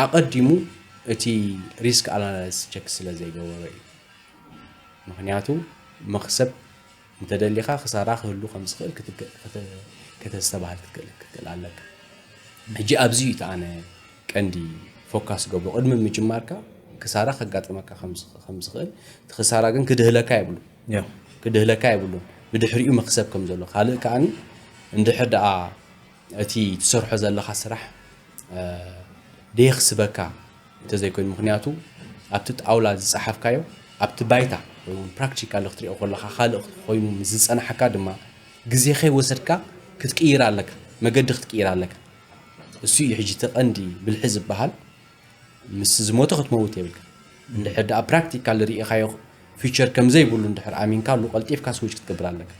ኣቐዲሙ እቲ ሪስክ ኣናላይስ ቸክ ስለ ዘይገበሮ እዩ። ምክንያቱ መኽሰብ እንተደሊኻ ክሳራ ክህሉ ከም ዝኽእል ከተስተባህል ክትክእል ኣለካ። ሕጂ ኣብዚ እዩ እቲ ኣነ ቀንዲ ፎካስ ገብሮ ቅድሚ ምጅማርካ ክሳራ ከጋጥመካ ከም ዝኽእል እቲ ክሳራ ግን ክድህለካ የብሉ ክድህለካ የብሉን። ብድሕሪኡ መኽሰብ ከም ዘሎ ካልእ ከዓኒ እንድሕር ደኣ እቲ ትሰርሖ ዘለኻ ስራሕ ደየኽስበካ እንተዘይኮይኑ ምክንያቱ ኣብቲ ጣውላ ዝፀሓፍካዮ ኣብቲ ባይታ ወይ እውን ፕራክቲካል ክትሪኦ ከለካ ካልእ ኮይኑ ምስ ዝፀናሓካ ድማ ግዜ ከይወሰድካ ክትቅይር ኣለካ፣ መገዲ ክትቅይር ኣለካ። እሱ እዩ ሕጂ እቲ ቀንዲ ብልሒ ዝበሃል። ምስ ዝሞተ ክትመውት የብልካ። እንድሕር ደኣ ፕራክቲካል ርኢኻዮ ፊቸር ከም ዘይብሉ እንድሕር ኣሚንካሉ ቀልጢፍካ ስዊች ክትገብር ኣለካ።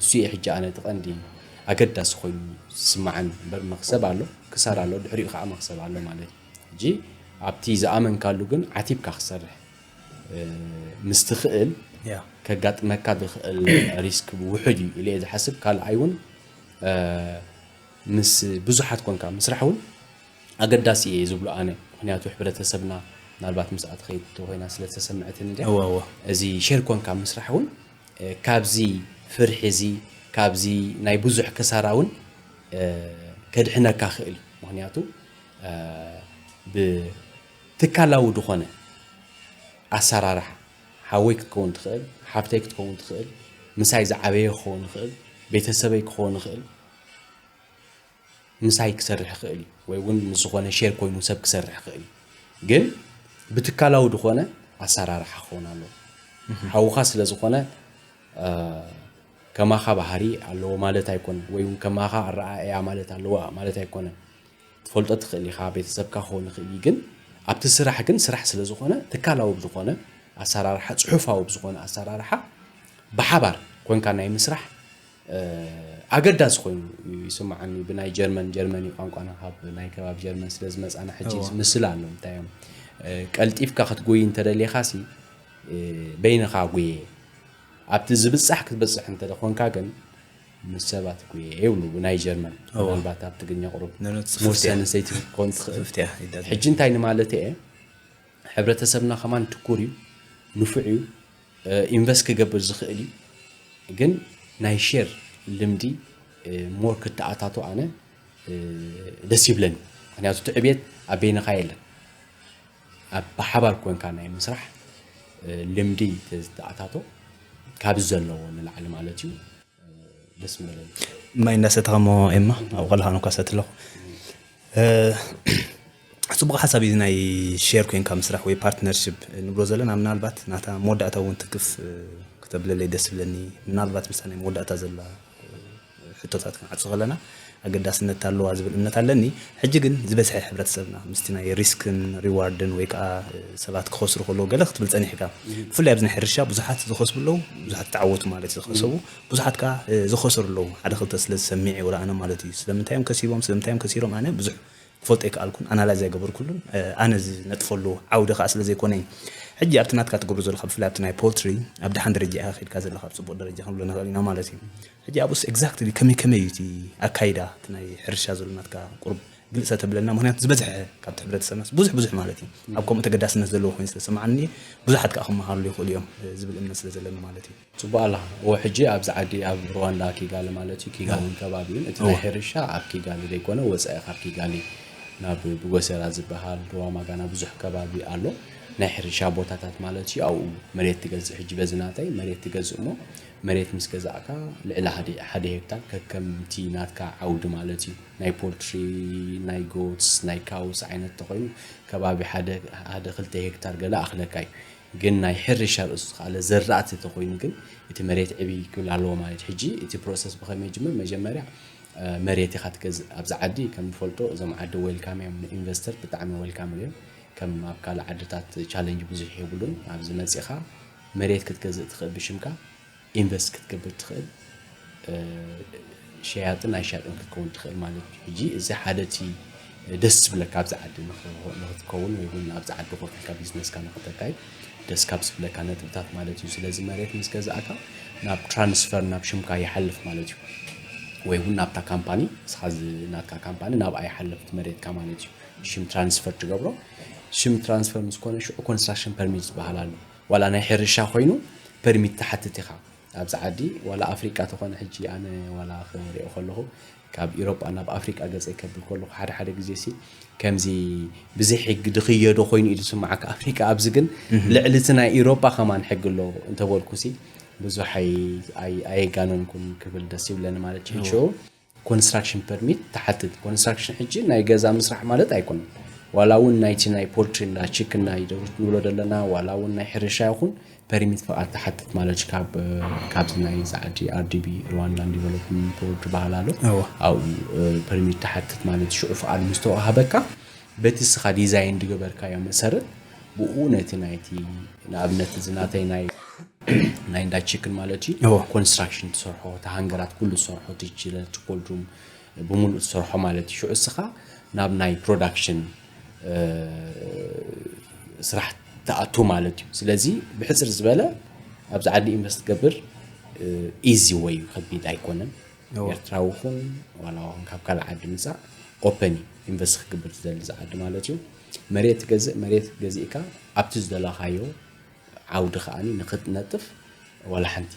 እሱ እዩ ሕጂ ኣነ እቲ ቀንዲ ኣገዳሲ ኮይኑ ዝስማዓኒ እምበር መኽሰብ ኣሎ፣ ክሳራ ኣሎ፣ ድሕሪኡ ከዓ መኽሰብ ኣሎ ማለት እዩ። ሕጂ ኣብቲ ዝኣመንካሉ ግን ዓቲብካ ክሰርሕ ምስ ትኽእል ያ ከጋጥመካ ዝኽእል ሪስክ ውሑድ እዩ ኢለ እየ ዝሓስብ። ካልኣይ እውን ምስ ብዙሓት ኮንካ ምስራሕ እውን ኣገዳሲ እየ ዝብሎ ኣነ። ምክንያቱ ሕብረተሰብና ምናልባት ምስኣ ትኸይድ ተኮይና ስለዝተሰምዐትኒ ድያ እወ እወ እዚ ሼር ኮንካ ምስራሕ እውን ካብዚ ፍርሒ እዚ ካብዚ ናይ ብዙሕ ክሳራ እውን ከድሕነካ ክእል እዩ። ምክንያቱ ብትካላዊ ዝኾነ ኣሰራርሓ ሓወይ ክትከውን ትኽእል፣ ሓፍተይ ክትከውን ትኽእል፣ ምሳይ ዝዓበየ ክኸውን ይኽእል፣ ቤተሰበይ ክኸውን ይኽእል፣ ምሳይ ክሰርሕ ይኽእል እዩ ወይ እውን ምስ ዝኾነ ሼር ኮይኑ ሰብ ክሰርሕ ይኽእል እዩ። ግን ብትካላዊ ዝኾነ ኣሰራርሓ ክኸውን ኣለዎ። ሓውኻ ስለ ዝኾነ ከማኻ ባህሪ ኣለዎ ማለት ኣይኮነ ወይ እውን ከማኻ ኣረኣእያ ማለት ኣለዋ ማለት ኣይኮነ። ትፈልጦ ትኽእል ኢኻ፣ ቤተሰብካ ክኸውን ይኽእል እዩ። ግን ኣብቲ ስራሕ ግን ስራሕ ስለ ዝኾነ ትካላዊ ብዝኾነ ኣሰራርሓ፣ ፅሑፋዊ ብዝኾነ ኣሰራርሓ ብሓባር ኮንካ ናይ ምስራሕ ኣገዳሲ ኮይኑ ይስምዓኒ። ብናይ ጀርመን፣ ጀርመን እዩ ቋንቋና፣ ካብ ናይ ከባቢ ጀርመን ስለ ዝመፃና ሕጂ ምስል ኣሎ። እንታይ እዮም ቀልጢፍካ ክትጎይ እንተደሊኻ ሲ በይንኻ ጉየ ኣብቲ ዝብፃሕ ክትበፅሕ እንተደኾንካ ግን ምስ ሰባት ጉየ ይብሉ ብናይ ጀርመን። ምናልባት ኣብ ትግርኛ ቁሩብ ነኖት መወሰኒ ሰይቲ ክትኮን ትኽእል። ጽፍፍት እያ ይዳት ሕጂ እንታይ ንማለት እየ፣ ሕብረተሰብና ከማን ትኩር እዩ፣ ንፉዕ እዩ፣ ኢንቨስት ክገብር ዝኽእል እዩ። ግን ናይ ሼር ልምዲ ሞር ክተኣታቶ ኣነ ደስ ይብለኒ። ምክንያቱ እቲ ዕብየት ኣብ በይንኻ የለን፣ ኣብ ብሓባር ኮንካ ናይ ምስራሕ ልምዲ ተዝተኣታቶ ካብ ዘለዎ ንላዕሊ ማለት እዩ። ደስ ምበለኒ። ማይ እንዳሰተኻ እሞ ኤማ ኣብ ቆልኻ ነኳሰት ኣለኹ። ጽቡቕ ሓሳብ እዩ ናይ ሼር ኮይንካ ምስራሕ ወይ ፓርትነርሽፕ ንብሎ ዘለና። ምናልባት ናታ መወዳእታ እውን ትክፍ ክተብለለይ ደስ ብለኒ። ምናልባት ምስታ ናይ መወዳእታ ዘላ ሕቶታት ክንዓጹ ከለና ኣገዳስነት ኣለዋ ዝብል እምነት ኣለኒ። ሕጂ ግን ዝበዝሐ ሕብረተሰብና ምስቲ ናይ ሪስክን ሪዋርድን ወይ ከዓ ሰባት ክኸስሩ ከለዉ ገለ ክትብል ጸኒሕካ። ብፍላይ ኣብዚ ናይ ሕርሻ ብዙሓት ዝኸስቡ ኣለዉ፣ ብዙሓት ተዓወቱ ማለት እዩ ዝኸሰቡ፣ ብዙሓት ከዓ ዝኸሰሩ ኣለዉ። ሓደ ክልተ ስለ ዝሰሚዕ ወላ ኣነ ማለት እዩ። ስለምንታይ እዮም ከሲቦም፣ ስለምንታይ እዮም ከሲሮም ኣነ ብዙሕ ክፈልጦ ኣይከኣልኩን፣ ኣናላይዝ ኣይገበርኩሉን። ኣነ ዝነጥፈሉ ዓውዲ ከዓ ስለ ዘይኮነ እዩ። ሕጂ ኣብቲ ናትካ ትገብሮ ዘለካ ብፍላይ ኣብቲ ናይ ፖልትሪ ኣብ ደሓን ደረጃ ኢካ ከይድካ ዘለካ ኣብ ፅቡቅ ደረጃ ክንብሎ ንክእል ኢና ማለት እዩ። ሕጂ ኣብኡስ ኤግዛክትሊ ከመይ ከመይ እዩ እቲ ኣካይዳ እቲ ናይ ሕርሻ ዘሎ ናትካ ቁሩብ ግልፀ ተብለና፣ ምክንያቱ ዝበዝሐ ካብቲ ሕብረተሰብናስ ብዙሕ ብዙሕ ማለት እዩ ኣብ ከምኡ ተገዳስነት ዘለዎ ኮይኑ ስለሰማዓኒ ብዙሓት ከዓ ክመሃርሉ ይኽእሉ እዮም ዝብል እምነት ስለ ዘለኒ ማለት እዩ። ፅቡቅ ኣለኻ። እወ ሕጂ ኣብዚ ዓዲ ኣብ ሩዋንዳ ኪጋሊ ማለት እዩ ኪጋሊን ከባቢኡን እቲ ናይ ሕርሻ ኣብ ኪጋሊ ዘይኮነ ወፃኢ ካብ ኪጋሊ ናብ ብጎሴራ ዝበሃል ሩዋማጋና ብዙሕ ከባቢ ኣሎ። ናይ ሕርሻ ቦታታት ማለት እዩ ኣብኡ መሬት ትገዝእ። ሕጂ በዚ ናተይ መሬት ትገዝእ እሞ መሬት ምስ ገዛእካ ልዕሊ ሓደ ሄክታር ከከምቲ ናትካ ዓውዲ ማለት እዩ ናይ ፖልትሪ ናይ ጎትስ ናይ ካውስ ዓይነት ተኮይኑ ከባቢ ሓደ ሓደ ክልተ ሄክታር ገለ ኣኽለካ እዩ። ግን ናይ ሕርሻ ርእሱ ዝኸኣለ ዘራእቲ ተኮይኑ ግን እቲ መሬት ዕብይ ክብል ኣለዎ ማለት ሕጂ እቲ ፕሮሰስ ብኸመይ ጅምር መጀመርያ መሬት ኢኻ ትገዝእ ኣብዚ ዓዲ ከም ንፈልጦ እዞም ዓዲ ዌልካም እዮም ንኢንቨስተር ብጣዕሚ ዌልካም እዮም። ከም ኣብ ካልእ ዓድታት ቻለንጅ ብዙሕ የብሉን ኣብዚ መፂኻ መሬት ክትገዝእ ትኽእል ብሽምካ ኢንቨስት ክትገብር ትኽእል ሸያጥን ኣይሻጥን ክትከውን ትኽእል ማለት እዩ። ሕጂ እዚ ሓደ እቲ ደስ ዝብለካ ኣብዚ ዓዲ ንኽትከውን ወይ እውን ኣብዚ ዓዲ ኮፍ ኢልካ ቢዝነስካ ንኽተካይድ ደስ ካብ ዝብለካ ነጥብታት ማለት እዩ። ስለዚ መሬት ምስ ገዛእካ ናብ ትራንስፈር ናብ ሽምካ ይሓልፍ ማለት እዩ። ወይ እውን ናብታ ካምፓኒ ንስኻ ናትካ ካምፓኒ ናብኣ ይሓልፍ እቲ መሬትካ ማለት እዩ። ሽም ትራንስፈር ትገብሮ። ሽም ትራንስፈር ምስ ኮነ ሽዑ ኮንስትራክሽን ፐርሚት ዝበሃል ኣሎ። ዋላ ናይ ሕርሻ ኮይኑ ፐርሚት ትሓትት ኢኻ። ኣብዚ ዓዲ ዋላ ኣፍሪቃ ተኾነ ሕጂ ኣነ ዋላ ክሪኦ ከለኹ ካብ ኢሮጳ ናብ ኣፍሪቃ ገጸይ ከብል ከለኹ ሓደ ሓደ ግዜ ሲ ከምዚ ብዘይ ሕጊ ድኽየዶ ኮይኑ እዩ ዝስምዓካ ኣፍሪቃ ኣብዚ ግን ልዕሊ እቲ ናይ ኢሮጳ ከማን ሕጊ ኣሎ እንተበልኩ ሲ ብዙሕ ኣይ- ኣይ- ኣየጋነንኩን ክብል ደስ ይብለኒ ማለት እዩ። ሽዑ ኮንስትራክሽን ፐርሚት ትሓትት ኮንስትራክሽን ሕጂ ናይ ገዛ ምስራሕ ማለት ኣይኮነን። ዋላ እውን ናይቲ ናይ ፖልትሪ እንዳ ቺክን ናይ ደርሁት ንብሎ ዘለና ዋላ እውን ናይ ሕርሻ ይኹን ፐርሚት ፍቓድ ትሓትት ማለት እዩ። ካብ ካብዚ ናይ ዛዕዲ ኣርዲቢ ሩዋንዳን ዲቨሎፕመንት ቦርድ ዝበሃል ኣሎ። ኣብኡ ፐርሚት ትሓትት ማለት ሽዑ ፍቓድ ምስ ተዋሃበካ በቲ ስኻ ዲዛይን ዝገበርካዮ መሰረት ብኡ ነቲ ናይቲ ንኣብነት እዚ ናተይ ናይ ናይ እንዳ ቺክን ማለት እዩ ኮንስትራክሽን ትሰርሖ እቲ ሃንገራት ኩሉ ትሰርሖ እቲ ችለር እቲ ኮልድሩም ብምሉእ ትሰርሖ ማለት እዩ። ሽዑ እስኻ ናብ ናይ ፕሮዳክሽን ስራሕ ትኣቱ ማለት እዩ። ስለዚ ብሕፅር ዝበለ ኣብዚ ዓዲ ኢንቨስት ትገብር ኢዚ ወይ እዩ፣ ከቢድ ኣይኮነን። ኤርትራዊ ኹን ዋላ ኹን ካብ ካልእ ዓዲ ምፃእ ኦፐን እዩ ኢንቨስት ክግብር ዝደሊ እዚ ዓዲ ማለት እዩ። መሬት ትገዝእ፣ መሬት ገዚእካ ኣብቲ ዝደለኻዮ ዓውዲ ከዓኒ ንክትነጥፍ ዋላ ሓንቲ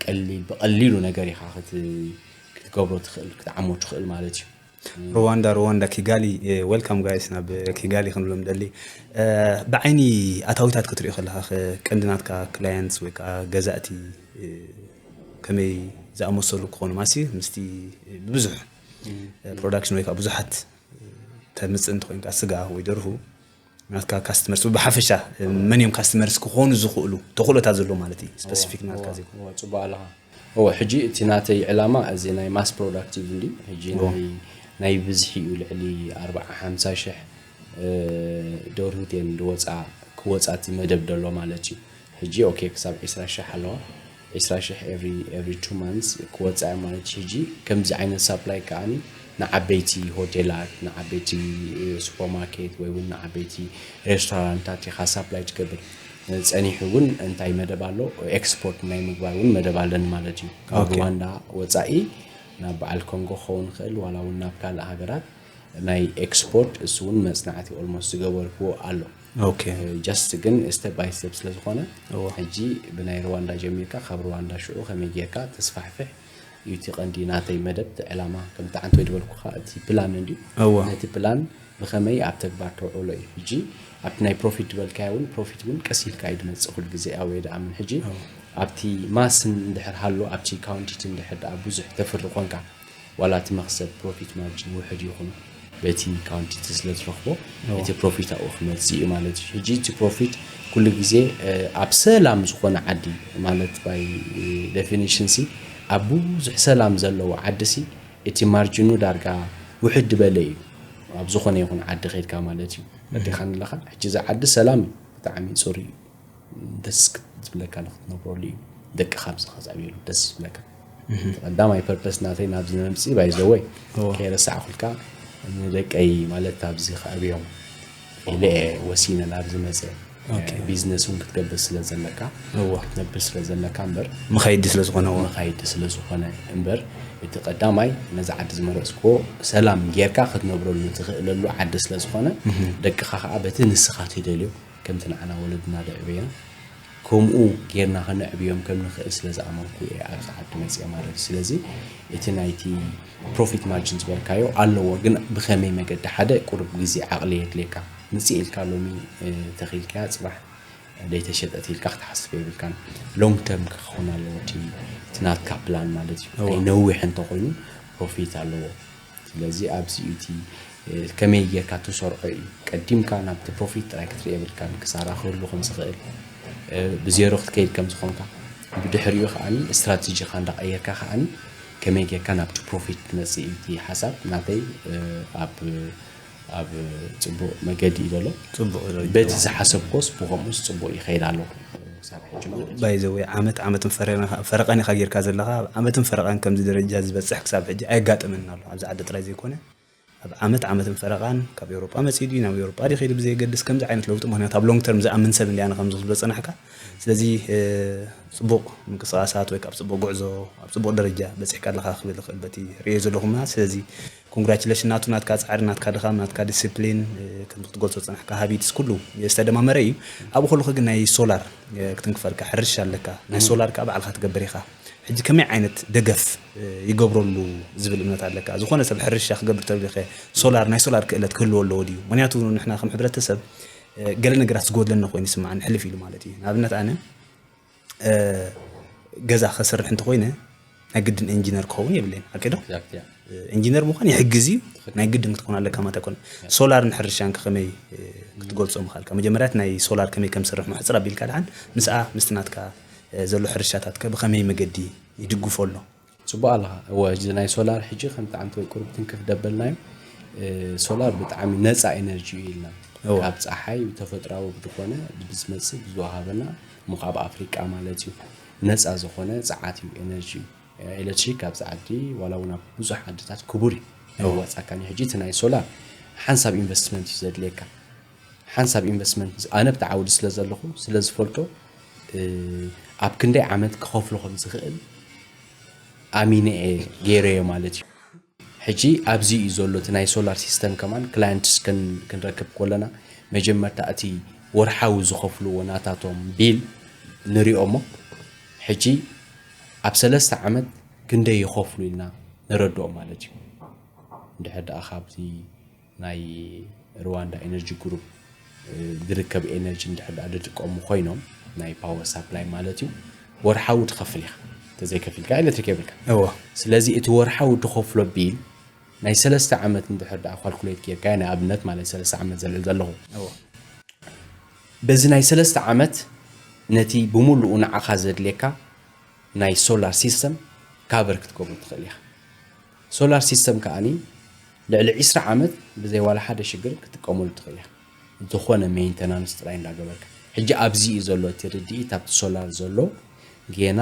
ቀሊል ብቐሊሉ ነገር ኢኻ ክትገብሮ ትኽእል ክትዓሞ ትኽእል ማለት እዩ። ሩዋንዳ ሩዋንዳ ኪጋሊ ወልካም ጋይስ ናብ ኪጋሊ ክንብሎም ደሊ። ብዓይኒ ኣታዊታት ክትሪኦ ከለካ ቀንዲ ናትካ ክላየንትስ ወይ ከዓ ገዛእቲ ከመይ ዝኣመሰሉ ክኾኑ ማሲ ምስቲ ብዙሕ ፕሮዳክሽን ወይ ከዓ ብዙሓት ተምፅእ እንተኮይንካ ስጋ ወይ ደርሁ ናትካ ካስተመርስ ብሓፈሻ መን እዮም ካስተመርስ ክኾኑ ዝኽእሉ ተኽእሎታት ዘለዎ ማለት እዩ ስፐሲፊክ ናትካ ዘይኮነ እወ፣ ፅቡቅ ኣለኻ። እወ፣ ሕጂ እቲ ናተይ ዕላማ እዚ ናይ ማስ ፕሮዳክቲቭ እንዲ ሕጂ ናይ ናይ ብዝሒ እዩ ልዕሊ ኣርባዓ ሓምሳ ሽሕ ደርሁት እየን ዝወፃ ክወፃ እቲ መደብ ዘሎ ማለት እዩ። ሕጂ ኦኬ ክሳብ ዒስራ ሽሕ ኣለዋ። ዒስራ ሽሕ every every two months ክወፃ እያ ማለት እዩ። ሕጂ ከምዚ ዓይነት ሳፕላይ ከዓኒ ንዓበይቲ ሆቴላት ንዓበይቲ ሱፐርማርኬት ወይ እውን ንዓበይቲ ሬስቶራንታት ኢኻ ሳፕላይ ትገብር። ፀኒሑ እውን እንታይ መደብ ኣሎ ኤክስፖርት ናይ ምግባር እውን መደብ ኣለኒ ማለት እዩ። ካብ ሩዋንዳ ወፃኢ ናብ በዓል ኮንጎ ክኸውን ይኽእል ዋላ እውን ናብ ካልእ ሃገራት ናይ ኤክስፖርት እሱ እውን መፅናዕቲ ኦልሞስት ዝገበርክዎ ኣሎ። ጀስት ግን ስተፕ ባይ ስተፕ ስለዝኾነ ሕጂ ብናይ ሩዋንዳ ጀሚርካ ካብ ሩዋንዳ ሽዑ ከመይ ጌርካ ተስፋሕፍሕ እዩ እቲ ቀንዲ ናተይ መደብ እቲ ዕላማ ከምቲ ዓንተ ወይ ዝበልኩኻ እቲ ፕላን እንድዩ። ነቲ ፕላን ብኸመይ ኣብ ተግባር ተውዕሎ እዩ። ሕጂ ኣብቲ ናይ ፕሮፊት ዝበልካዮ እውን ፕሮፊት እውን ቀስ ኢልካ እዩ ዝመፅእ ኩሉ ግዜ ኣወ ድኣምን ሕጂ ኣብቲ ማስን እንድሕር ሃሎ ኣብቲ ካውንቲቲ እንድሕር ደኣ ብዙሕ ተፍሪ ኮንካ ዋላ እቲ መኽሰብ ፕሮፊት ማርጅን ውሕድ ይኹን በቲ ካውንቲቲ ስለ ዝረኽቦ እቲ ፕሮፊት ኣብኡ ክመፅእ እዩ ማለት እዩ። ሕጂ እቲ ፕሮፊት ኩሉ ግዜ ኣብ ሰላም ዝኾነ ዓዲ ማለት ባይ ዴፊኒሽን ሲ ኣብ ብዙሕ ሰላም ዘለዎ ዓዲ ሲ እቲ ማርጅኑ ዳርጋ ውሕድ ዝበለ እዩ። ኣብ ዝኾነ ይኹን ዓዲ ከድካ ማለት እዩ። ረዲኻ ኣለኻ ሕጂ እዚ ዓዲ ሰላም እዩ ብጣዕሚ ፅሩይ እዩ። ደስ ዝብለካ ንክትነብረሉ እዩ። ደቅኻ ኣብዚ ከዝዕብየሉ ደስ ዝብለካ ቀዳማይ ፐርፐስ ናተይ ናብዚ ንምምፅእ ባይዘወይ ከይረሳዕኩልካ ንደቀይ ማለት ኣብዚ ከዕብዮም ኢለ እየ ወሲነ ናብዚ መፀ። ቢዝነስ እውን ክትገብር ስለ ዘለካ ክትነብር ስለ ዘለካ እምበር መኻይዲ ስለ ዝኾነ እዎ። መኻይዲ ስለ ዝኾነ እምበር እቲ ቀዳማይ ነዚ ዓዲ ዝመረፅክዎ ሰላም ጌርካ ክትነብረሉ ትኽእለሉ ዓዲ ስለ ዝኾነ ደቅኻ ከዓ በቲ ንስኻ ትደልዮ ከምቲ ንዓና ወለድና ደዕበና ከምኡ ጌርና ከነዕብዮም ከም ንኽእል ስለ ዝኣመንኩ እየ ኣብዚ ዓዲ መፅየ ማለት እዩ። ስለዚ እቲ ናይቲ ፕሮፊት ማርጅን ዝበልካዮ ኣለዎ፣ ግን ብኸመይ መገዲ ሓደ ቁሩብ ግዜ ዓቕሊ የድልየካ። ምፅእ ኢልካ ሎሚ ተኺልካያ ፅባሕ ዘይተሸጠት ኢልካ ክትሓስብ የብልካን። ሎንግ ተርም ክኸውን ኣለዎ እቲ ናትካ ፕላን ማለት እዩ። ናይ ነዊሕ እንተኮይኑ ፕሮፊት ኣለዎ። ስለዚ ኣብዚ እዩ እቲ ከመይ ጌርካ ትሰርዖ እዩ። ቀዲምካ ናብቲ ፕሮፊት ጥራይ ክትርኢ የብልካን። ክሳራ ክህሉ ከም ዝኽእል ብዜሮ ክትከይድ ከም ዝኾንካ ብድሕሪኡ ከዓኒ ስትራቴጂኻ እንዳቀየርካ ከዓኒ ከመይ ጌርካ ናብቲ ፕሮፊት ትመፅእ እዩ እቲ ሓሳብ ናተይ ኣብ ኣብ ፅቡቅ መገዲ እዩ ዘሎ። ፅቡቅ እዩ ዘሎ። በቲ ዝሓሰብኮስ ብከምኡስ ፅቡቅ ይኸይድ ኣሎ። ክሳብ ሕጂ ማለት እዩ። ባይ ዘ ወይ ዓመት ዓመትን ፈረቀን ኢኻ ጌርካ ዘለኻ ኣብ ዓመትን ፈረቃን ከምዚ ደረጃ ዝበፅሕ ክሳብ ሕጂ ኣየጋጠመንን ኣሎ ኣብዚ ዓዲ ጥራይ ዘይኮነ ኣብ ዓመት ዓመትን ፈረቃን ካብ ኤውሮጳ መፂኡ ድዩ ናብ ኤውሮጳ ድዩ ከይዱ ብዘየገድስ ከምዚ ዓይነት ለውጢ ምክንያቱ ኣብ ሎንግ ተርም ዝኣምን ሰብ እንዲያነ ከምዚ ክብሎ ፀናሕካ ስለዚ ፅቡቅ ምንቅስቃሳት ወይ ካብ ፅቡቅ ጉዕዞ ኣብ ፅቡቅ ደረጃ በፂሕካ ኣለካ ክብል ይኽእል በቲ ርእዮ ዘለኹ ምና ስለዚ ኮንግራቹሌሽን ናቱ ናትካ ፃዕሪ ናትካ ድኻም ናትካ ዲስፕሊን ከምዚ ክትገልፆ ዝፀናሕካ ሃቢትስ ኩሉ ዝተደማመረ እዩ ኣብኡ ከለኹ ግን ናይ ሶላር ክትንክፈልካ ሕርሻ ኣለካ ናይ ሶላር ከዓ ባዕልካ ትገብር ኢኻ ሕጂ ከመይ ዓይነት ደገፍ ይገብረሉ ዝብል እምነት ኣለካ ዝኾነ ሰብ ሕርሻ ክገብር ተብሊኸ ሶላር ናይ ሶላር ክእለት ክህልዎ ኣለዎ ድዩ ምክንያቱ ንሕና ከም ሕብረተሰብ ገለ ነገራት ዝጎድለና ኮይኑ ይስምዓኒ ሕልፍ ኢሉ ማለት እዩ ንኣብነት ኣነ ገዛ ከስርሕ እንተኮይነ ናይ ግድን ኢንጂነር ክኸውን የብለይን። ሓቂ ዶ? ኢንጂነር ምዃን ይሕግዝ እዩ። ናይ ግድን ክትኮን ኣለካ ማለት ኣይኮነ። ሶላርን ሕርሻን ከመይ ክትገልጾ ምኻልካ? መጀመርያት ናይ ሶላር ከመይ ከም ስርሕ ምሕጽር ኣቢልካ ድሓን ምስኣ ምስቲ ናትካ ዘሎ ሕርሻታትከ ብኸመይ መገዲ ይድግፎ ኣሎ? ጽቡቕ ኣለኻ። እወ፣ እዚ ናይ ሶላር ሕጂ ከምቲ ዓንተ ወይ ቁሩብ ትንክፍ ደበልናዮ፣ ሶላር ብጣዕሚ ነፃ ኤነርጂ እዩ ኢልና። ካብ ፀሓይ ተፈጥራዊ ብዝኾነ ብዝመፅእ ብዝወሃበና፣ እሞ ካብ ኣፍሪቃ ማለት እዩ። ነፃ ዝኾነ ፀዓት እዩ ኤነርጂ። ኤሌክትሪክ ኣብዚ ዓዲ ዋላ እውን ኣብ ብዙሕ ዓድታት ክቡር እዩ። ኣይዋፃካን እዩ። ሕጂ እቲ ናይ ሶላር ሓንሳብ ኢንቨስትመንት እዩ ዘድልየካ። ሓንሳብ ኢንቨስትመንት ኣነ ብቲ ዓውዲ ስለ ዘለኹ ስለ ዝፈልጦ ኣብ ክንደይ ዓመት ክኸፍሎ ከም ዝኽእል ኣሚነ እየ ገይረዮ ማለት እዩ። ሕጂ ኣብዚ እዩ ዘሎ እቲ ናይ ሶላር ሲስተም ከማን ክላየንትስ ክንረክብ ከለና መጀመርታ እቲ ወርሓዊ ዝኸፍልዎ ናታቶም ቢል ንሪኦ እሞ ሕጂ ኣብ ሰለስተ ዓመት ክንደይ ይኸፍሉ ኢልና ንረድኦም ማለት እዩ። እንድሕር ደኣ ካብዚ ናይ ሩዋንዳ ኤነርጂ ግሩፕ ዝርከብ ኤነርጂ እንድሕር ደኣ ዝጥቀሙ ኮይኖም ናይ ፓወር ሳፕላይ ማለት እዩ ወርሓዊ ትኸፍል ኢኻ። ተዘይከፊልካ ኤሌክትሪክ የብልካ። እወ። ስለዚ እቲ ወርሓዊ ትኸፍሎ ቢል ናይ ሰለስተ ዓመት እንድሕር ደኣ ካልኩሌት ጌርካ ንኣብነት ማለት ሰለስተ ዓመት ዘልዕል ዘለኹ እወ። በዚ ናይ ሰለስተ ዓመት ነቲ ብምሉኡ ንዓኻ ዘድልየካ ናይ ሶላር ሲስተም ካቨር ክትገብሩ ትኽእል ኢኻ። ሶላር ሲስተም ከኣኒ ልዕሊ ዒስራ ዓመት ብዘይ ዋላ ሓደ ሽግር ክትጥቀመሉ ትኽእል ኢኻ። ዝኾነ ሜንተናንስ ጥራይ እንዳገበርካ። ሕጂ ኣብዚ እዩ ዘሎ እቲ ርድኢት ኣብቲ ሶላር ዘሎ ጌና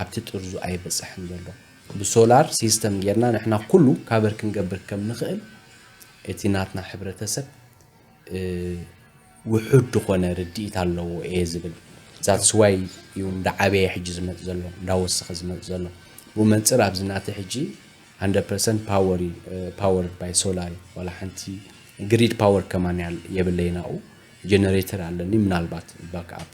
ኣብቲ ጥርዙ ኣይበፅሕን ዘሎ። ብሶላር ሲስተም ጌርና ንሕና ኩሉ ካቨር ክንገብር ከም ንኽእል እቲ ናትና ሕብረተሰብ ውሑድ ዝኾነ ርድኢት ኣለዎ እየ ዝብል። ዛትስ ዋይ እዩ እንዳዓበየ ሕጂ ዝመፅ ዘሎ እንዳወሰኸ ዝመፅ ዘሎ። ብኡ መንፅር ኣብዚ ናተ ሕጂ ሃንድረድ ፐርሰንት ፓወር እዩ ፓወርድ ባይ ሶላር እዩ። ዋላ ሓንቲ ግሪድ ፓወር ከማን የብለይን ኣብኡ። ጀነሬተር ኣለኒ ምናልባት ባክኣፕ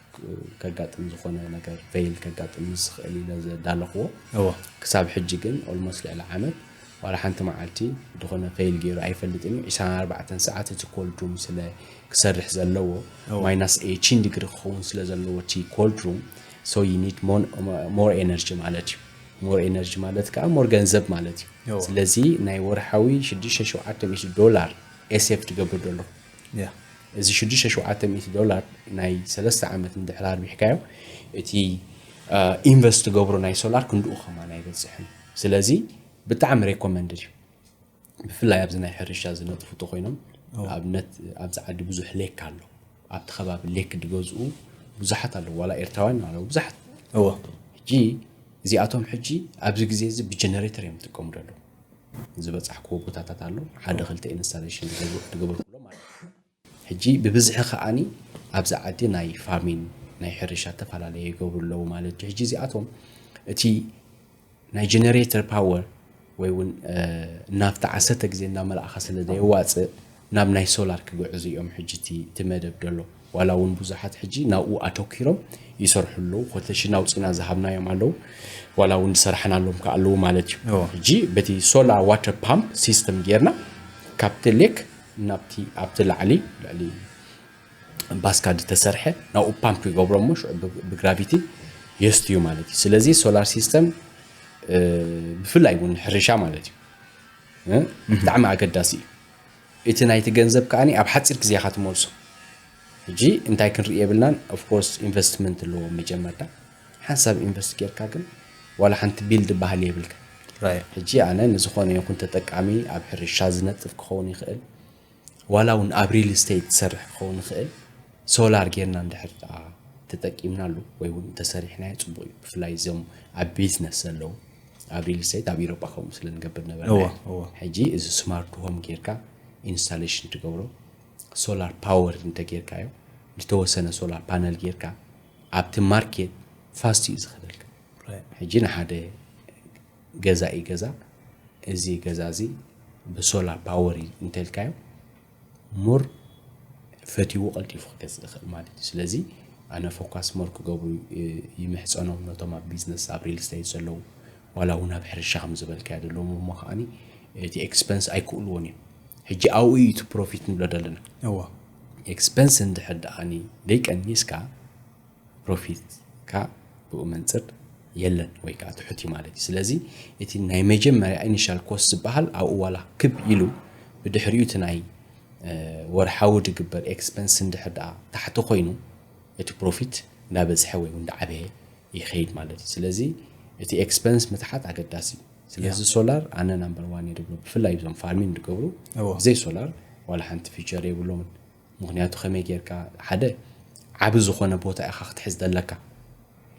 ከጋጥም ዝኾነ ነገር ፌይል ከጋጥም ምስ ዝኽእል ኢለ ዘዳለኽዎ። እወ። ክሳብ ሕጂ ግን ኦልሞስት ልዕሊ ዓመት ዋላ ሓንቲ መዓልቲ ዝኾነ ፌይል ገይሩ ኣይፈልጥን እዩ። ዒስራን ኣርባዕተን ሰዓት እቲ ኮልድ ሩም ስለ ክሰርሕ ዘለዎ ማይናስ ኤይቲን ዲግሪ ክኸውን ስለ ዘለዎ እቲ ኮልድ ሩም so you need more energy ማለት እዩ። ሞር ኤነርጂ ማለት ከዓ ሞር ገንዘብ ማለት እዩ። ስለዚ ናይ ወርሓዊ ሽዱሽተ ሸውዓተ ሚእቲ ዶላር ኤስኤፍ ትገብር ዘለኹ። እዚ ሽዱሽተ ሸውዓተ ሚእቲ ዶላር ናይ ሰለስተ ዓመት እንድሕር ኣርቢሕካዮ እቲ ኢንቨስት ትገብሮ ናይ ሶላር ክንድኡ ከማን ኣይበፅሕን። ስለዚ ብጣዕሚ ሬኮመንድድ እዩ። ብፍላይ ኣብዚ ናይ ሕርሻ ዝነጥፉ ተኮይኖም ኣብነት ኣብዚ ዓዲ ብዙሕ ሌክ ኣሎ። ኣብቲ ከባቢ ሌክ ዝገዝኡ ብዙሓት ኣለዉ። ዋላ ኤርትራውያን ኣለዉ ብዙሓት። እወ። ሕጂ እዚኣቶም ሕጂ ኣብዚ ግዜ እዚ ብጀነሬተር እዮም ዝጥቀሙ ዘለዉ። ዝበፃሕክዎ ቦታታት ኣሎ ሓደ ክልተ ኢንስታሌሽን ዝገበርኩሎም ማለት እዩ። ሕጂ ብብዝሒ ከዓኒ ኣብዚ ዓዲ ናይ ፋርሚን ናይ ሕርሻ ዝተፈላለየ ይገብሩ ኣለዉ ማለት እዩ። ሕጂ እዚኣቶም እቲ ናይ ጀነሬተር ፓወር ወይ እውን ናብቲ ዓሰርተ ግዜ እናመላእኻ ስለ ዘየዋፅእ ናብ ናይ ሶላር ክግዕዙ እዮም ሕጂ እቲ መደብ ደሎ። ዋላ እውን ብዙሓት ሕጂ ናብኡ ኣተኪሮም ይሰርሑ ኣለዉ። ኮተሽን ኣውፂና ዝሃብናዮም ኣለዉ። ዋላ እውን ዝሰራሕናሎም ከ ኣለዉ ማለት እዩ። ሕጂ በቲ ሶላር ዋተር ፓምፕ ሲስተም ጌርና ካብቲ ሌክ ናብቲ ኣብቲ ላዕሊ ልዕሊ ባስካ ዝተሰርሐ ናብኡ ፓምፕ ይገብሮ እሞ ሽዑ ብግራቪቲ የስትዩ ማለት እዩ። ስለዚ ሶላር ሲስተም ብፍላይ እውን ሕርሻ ማለት እዩ ብጣዕሚ ኣገዳሲ እዩ። እቲ ናይቲ ገንዘብ ከኣ ኣብ ሓፂር ግዜ ኢኻ ትመልሶ። ሕጂ እንታይ ክንርኢ የብልናን። ኦፍኮርስ ኢንቨስትመንት ኣለዎ መጀመርታ ሓንሳብ ኢንቨስት ጌርካ ግን ዋላ ሓንቲ ቢልድ ባህሊ የብልካ። ሕጂ ኣነ ንዝኾነ ይኹን ተጠቃሚ ኣብ ሕርሻ ዝነጥፍ ክኸውን ይኽእል ዋላ እውን ኣብ ሪል ስቴት ትሰርሕ ክኸውን ይኽእል ሶላር ጌርና እንድሕር ደኣ ተጠቂምናሉ ወይ እውን እንተሰሪሕናዮ ፅቡቕ እዩ። ብፍላይ እዞም ኣብ ቢዝነስ ዘለዉ ኣብ ሪል ስቴት ኣብ ኢሮጳ ከምኡ ስለ ንገብር ነበርና። ሕጂ እዚ ስማርት ሆም ጌርካ ኢንስታሌሽን ትገብሮ ሶላር ፓወር እንተጌርካዮ ዝተወሰነ ሶላር ፓነል ጌርካ ኣብቲ ማርኬት ፋስት እዩ ዝኸደልካ። ሕጂ ንሓደ ገዛኢ ገዛ እዚ ገዛ እዚ ብሶላር ፓወር እዩ እንተልካዮ ሞር ፈትይዎ ቀልጢፉ ክገዝእ ይኽእል ማለት እዩ። ስለዚ ኣነ ፎካስ ሞር ክገብሩ ይምሕፀኖም ነቶም ኣብ ቢዝነስ ኣብ ሪል ስቴት ዘለዉ ዋላ እውን ኣብ ሕርሻ ከም ዝበልካዮ ዘለዎም እሞ ከዓኒ እቲ ኤክስፐንስ ኣይክእልዎን እዮም። ሕጂ ኣብኡ እዩ እቲ ፕሮፊት ንብሎ ዘለና። እወ። ኤክስፐንስ እንድሕር ደኣኒ ደይቀኒስካ ፕሮፊትካ ብኡ መንፅር የለን ወይ ከዓ ትሑት እዩ ማለት እዩ። ስለዚ እቲ ናይ መጀመርያ ኢኒሻል ኮስት ዝበሃል ኣብኡ ዋላ ክብ ኢሉ፣ ብድሕሪኡ እቲ ናይ ወርሓዊ ዝግበር ኤክስፐንስ እንድሕር ደኣ ታሕቲ ኮይኑ፣ እቲ ፕሮፊት እንዳበዝሐ ወይ እውን እንዳዓበየ ይኸይድ ማለት እዩ። ስለዚ እቲ ኤክስፐንስ ምትሓት ኣገዳሲ እዩ። ስለዚ ሶላር ኣነ ናምበር ዋን እየ ዝብሎ፣ ብፍላይ እዞም ፋርሚንግ ዝገብሩ። ብዘይ ሶላር ዋላ ሓንቲ ፊቸር የብሎምን። ምክንያቱ ከመይ ጌርካ ሓደ ዓቢ ዝኾነ ቦታ ኢኻ ክትሕዝ ዘለካ፣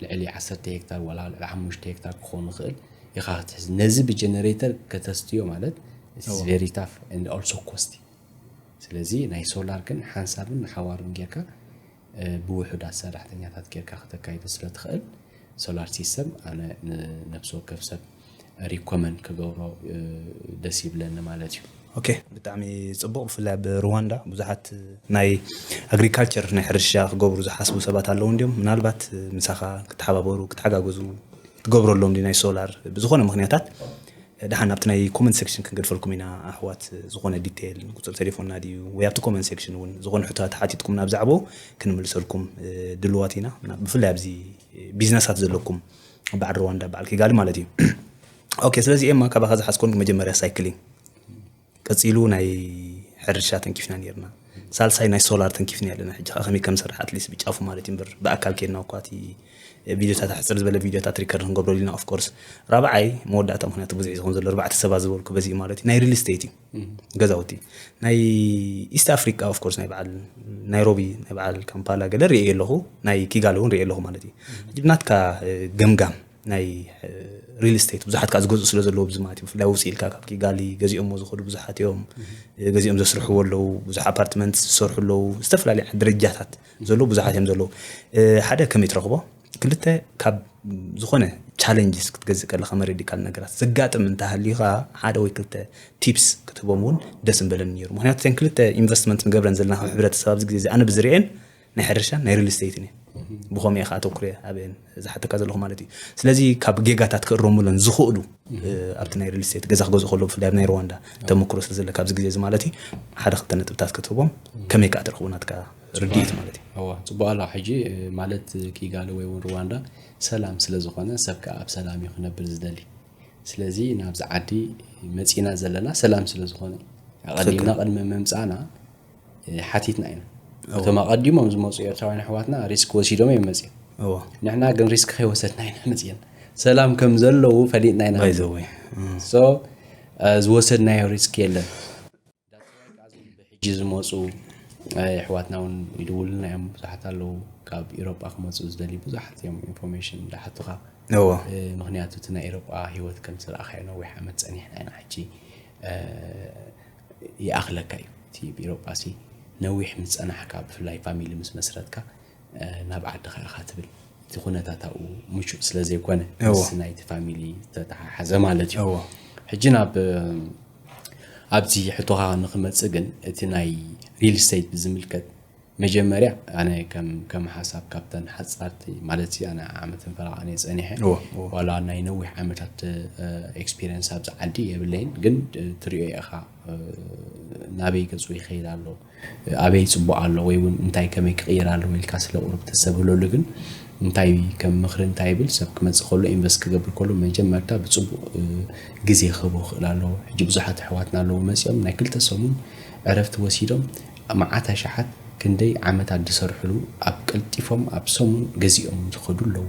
ልዕሊ ዓሰርተ ሄክታር ዋላ ልዕሊ ሓሙሽተ ሄክታር ክኸውን ይኽእል ኢኻ ክትሕዝ። ነዚ ብጀነሬተር ከተስትዮ ማለት very tough and also costly። ስለዚ ናይ ሶላር ግን ሓንሳብን ንሓዋሩን ጌርካ ብውሑዳት ሰራሕተኛታት ጌርካ ክተካይዶ ስለ ትኽእል፣ ሶላር ሲስተም ኣነ ንነፍሲ ወከፍ ሰብ ሪኮመንድ ክገብሮ ደስ ይብለኒ ማለት እዩ። ኦኬ፣ ብጣዕሚ ፅቡቕ። ብፍላይ ኣብ ሩዋንዳ ብዙሓት ናይ ኣግሪካልቸር ናይ ሕርሻ ክገብሩ ዝሓስቡ ሰባት ኣለዉ እንዲዮም። ምናልባት ምሳኻ ክተሓባበሩ ክተሓጋገዙ ትገብረሎም ናይ ሶላር ብዝኾነ ምክንያታት ደሓን ኣብቲ ናይ ኮመንት ሴክሽን ክንገድፈልኩም ኢና ኣሕዋት። ዝኾነ ዲቴይል ቁፅሪ ቴሌፎንና ድዩ ወይ ኣብቲ ኮመንት ሴክሽን እውን ዝኾነ ሕቶታት ሓቲትኩም ናብ ዛዕቦ ክንምልሰልኩም ድልዋት ኢና። ብፍላይ ኣብዚ ቢዝነሳት ዘለኩም በዓል ሩዋንዳ በዓል ኪጋሊ ማለት እዩ። ኦኬ፣ ስለዚ ኤማ ካባኻ ዝሓዝኮን መጀመርያ ሳይክሊንግ ቀፂሉ ናይ ሕርሻ ተንኪፍና ነርና፣ ሳልሳይ ናይ ሶላር ተንኪፍና ኣለና። ሕጂ ከመይ ከም ሰርሕ ኣትሊስት ብጫፉ ማለት እዩ። ብኣካል ኬድና እኳ እቲ ቪዲዮታት ኣሕፅር ዝበለ ቪዲዮታት ሪከርድ ክንገብረሉ ኢና። ኦፍኮርስ ራብዓይ መወዳእታ፣ ምክንያቱ ብዙሕ ዝኸውን ዘሎ ኣርባዕተ ሰባት ዝበልኩ በዚ ማለት እዩ፣ ናይ ሪል ስቴት እዩ። ገዛውቲ ናይ ኢስት ኣፍሪካ ኦፍኮርስ ናይ በዓል ናይሮቢ፣ ናይ በዓል ካምፓላ ገለ ርእየ ኣለኹ፣ ናይ ኪጋሊ እውን ርእየ ኣለኹ ማለት እዩ። ሕጂ ብናትካ ገምጋም ናይ ሪል ስቴት ብዙሓት ከዓ ዝገዝኡ ስለ ዘለዉ ብዚ ማለት እዩ። ብፍላይ ውፅእ ኢልካ ካብ ኪጋሊ ገዚኦሞ ዝኸዱ ብዙሓት እዮም። ገዚኦም ዘስርሕዎ ኣለዉ፣ ብዙሕ ኣፓርትመንት ዝሰርሑ ኣለዉ፣ ዝተፈላለዩ ደረጃታት ዘለዉ ብዙሓት እዮም ዘለዉ። ሓደ ከመይ ትረኽቦ? ክልተ ካብ ዝኾነ ቻለንጅስ ክትገዝእ ከለካ መረዲካል ነገራት ዘጋጥም እንተሃልዩ ከዓ ሓደ ወይ ክልተ ቲፕስ ክትህቦም እውን ደስ ምበለኒ ነይሩ። ምክንያቱ እተን ክልተ ኢንቨስትመንት ንገብረን ዘለና ካብ ሕብረተሰብ ኣብዚ ግዜ እዚ ኣነ ብዝርእየን ናይ ሕርሻን ናይ ሪል ስቴትን እየ። ብኸምኡ እየ ከዓ ኣተኩረ ኣበየን ዝሓተካ ዘለኹ ማለት እዩ። ስለዚ ካብ ጌጋታት ክእረሙለን ዝኽእሉ ኣብቲ ናይ ሪል ስቴት ገዛ ክገዝኡ ከለዉ ብፍላይ ኣብ ናይ ሩዋንዳ ተመክሮ ስለ ዘለካ ኣብዚ ግዜ እዚ ማለት እዩ ሓደ ክልተ ነጥብታት ክትህቦም ከመይ ከዓ ትረኽቡ ናትካ ርድኢት ማለት እዩ። እዋ ጽቡቕ ኣላ። ሕጂ ማለት ኪጋሊ ወይ እውን ሩዋንዳ ሰላም ስለ ዝኾነ ሰብ ከዓ ኣብ ሰላም እዩ ክነብር ዝደሊ። ስለዚ ናብዚ ዓዲ መጺና ዘለና ሰላም ስለ ዝኾነ ኣቐዲምና ቅድሚ ምምጻእና ሓቲትና ኢና። እቶም ኣቐዲሞም ዝመፁ ኤርትራውያን ኣሕዋትና ሪስክ ወሲዶም እዮም መፅዮም። ንሕና ግን ሪስክ ከይወሰድና ኢና መፅና። ሰላም ከም ዘለዉ ፈሊጥና ኢና። ዝወሰድናዮ ሪስክ የለን። ሕጂ ዝመፁ ኣሕዋትና እውን ይድውሉና እዮም። ብዙሓት ኣለዉ ካብ ኢሮጳ ክመፁ ዝደልዩ ብዙሓት እዮም ኢንፎርሜሽን ዝሓቱኻ። ምክንያቱ እቲ ናይ ኢሮጳ ሂወት ከም ዝረኣኻዮ ነዊሕ ዓመት ፀኒሕና ኢና። ሕጂ ይኣኽለካ እዩ እቲ ብኢሮጳ ሲ ነዊሕ ምስ ፀናሕካ ብፍላይ ፋሚሊ ምስ መስረትካ ናብ ዓድኻ ኢኻ ትብል እቲ ኩነታት ኣብኡ ምቹእ ስለ ዘይኮነ ምስ ናይቲ ፋሚሊ ዝተተሓሓዘ ማለት እዩ። ሕጂ ናብ ኣብዚ ሕቶኻ ንክመፅእ ግን እቲ ናይ ሪል ስቴት ብዝምልከት መጀመርያ ኣነ ከም ከም ሓሳብ ካብተን ሓፃርቲ ማለት ኣነ ዓመትን ፈረቓን እየ ፀኒሐ ዋላ ናይ ነዊሕ ዓመታት ኤክስፒሪየንስ ኣብዚ ዓዲ የብለይን ግን ትሪኦ ኢኻ ናበይ ገፁ ይኸይድ ኣሎ ኣበይ ፅቡቕ ኣሎ ወይ እውን እንታይ ከመይ ክቕየር ኣለዎ ኢልካ ስለ ቁሩብ ተሰብህለሉ ግን እንታይ ከም ምኽሪ እንታይ ይብል ሰብ ክመፅእ ከሎ ኢንቨስት ክገብር ከሎ መጀመርታ ብፅቡቕ ግዜ ክህቦ ክኽእል ኣለዎ ሕጂ ብዙሓት ኣሕዋትና ኣለዎ መፂኦም ናይ ክልተ ሰሙን ዕረፍቲ ወሲዶም መዓት ኣሽሓት ክንደይ ዓመታት ዝሰርሕሉ ኣብ ቀልጢፎም ኣብ ሰሙን ገዚኦም ዝኸዱ ኣለዉ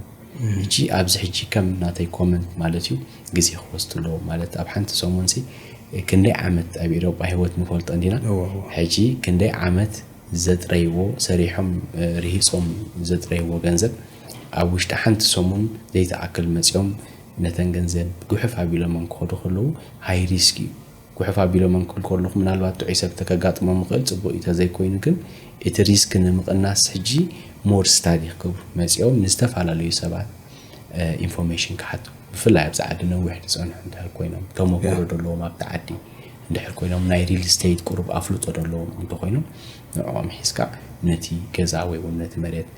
ሕጂ ኣብዚ ሕጂ ከም ናተይ ኮመንት ማለት እዩ ግዜ ክወስዱ ኣለዎ ማለት ኣብ ሓንቲ ሰሙን ሲ ክንደይ ዓመት ኣብ ኤሮጳ ህይወት ንፈልጦ እንዲና ሕጂ ክንደይ ዓመት ዘጥረይዎ ሰሪሖም ርሂፆም ዘጥረይዎ ገንዘብ ኣብ ውሽጢ ሓንቲ ሰሙን ዘይተኣክል መፂኦም ነተን ገንዘብ ጉሕፍ ኣቢሎመን ክኸዱ ከለዉ ሃይ ሪስክ እዩ ጉሕፍ ኣቢሎም ኣንክል ከለኹ ምናልባት ጥዑይ ሰብ ተከጋጥሞም ይኽእል ፅቡቅ እዩ ተዘይኮይኑ ግን እቲ ሪስክ ንምቕናስ ሕጂ ሞር ስታዲ ክገብሩ መፂኦም ንዝተፈላለዩ ሰባት ኢንፎርሜሽን ክሓቱ ብፍላይ ኣብዚ ዓዲ ነዊሕ ዝፀንሑ እንድሕር ኮይኖም ተመክሮ ዘለዎም ኣብቲ ዓዲ እንድሕር ኮይኖም ናይ ሪል ስቴት ቁሩብ ኣፍልጦ ዘለዎም እንተኮይኖም ንዕኦም ሒዝካ ነቲ ገዛ ወይ እውን ነቲ መሬት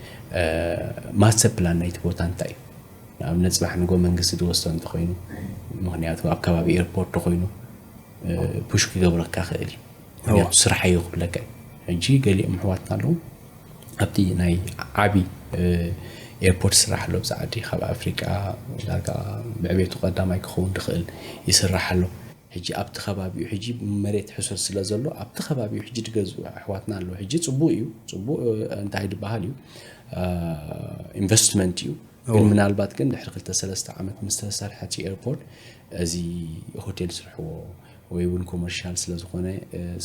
ማስተር ፕላን ናይቲ ቦታ እንታይ እዩ ንኣብነት ፅባሕ ንጎ መንግስቲ ዝወስዶ እንተኮይኑ ምክንያቱ ኣብ ከባቢ ኤርፖርት ተኮይኑ ፑሽ ክገብረካ ክእል እዩ ምክንያቱ ስራሕ እዩ ክብለካ እዩ ሕጂ ገሊኦም ኣሕዋትና ኣለዉ ኣብቲ ናይ ዓቢ ኤርፖርት ይስራሕ ኣሎ ኣብዚ ዓዲ። ካብ ኣፍሪቃ ዳርጋ ብዕቤቱ ቀዳማይ ክኸውን ዝኽእል ይስራሕ ኣሎ። ሕጂ ኣብቲ ከባቢኡ ሕጂ መሬት ሕሶት ስለ ዘሎ ኣብቲ ከባቢኡ ሕጂ ዝገዝኡ ኣሕዋትና ኣለዉ። ሕጂ ጽቡቕ እዩ፣ ጽቡቕ እንታይ ዝበሃል እዩ፣ ኢንቨስትመንት እዩ። ግን ምናልባት ግን ድሕሪ ክልተ ሰለስተ ዓመት ምስ ተሰርሐ እቲ ኤርፖርት እዚ ሆቴል ስርሕዎ ወይ እውን ኮመርሻል ስለ ዝኾነ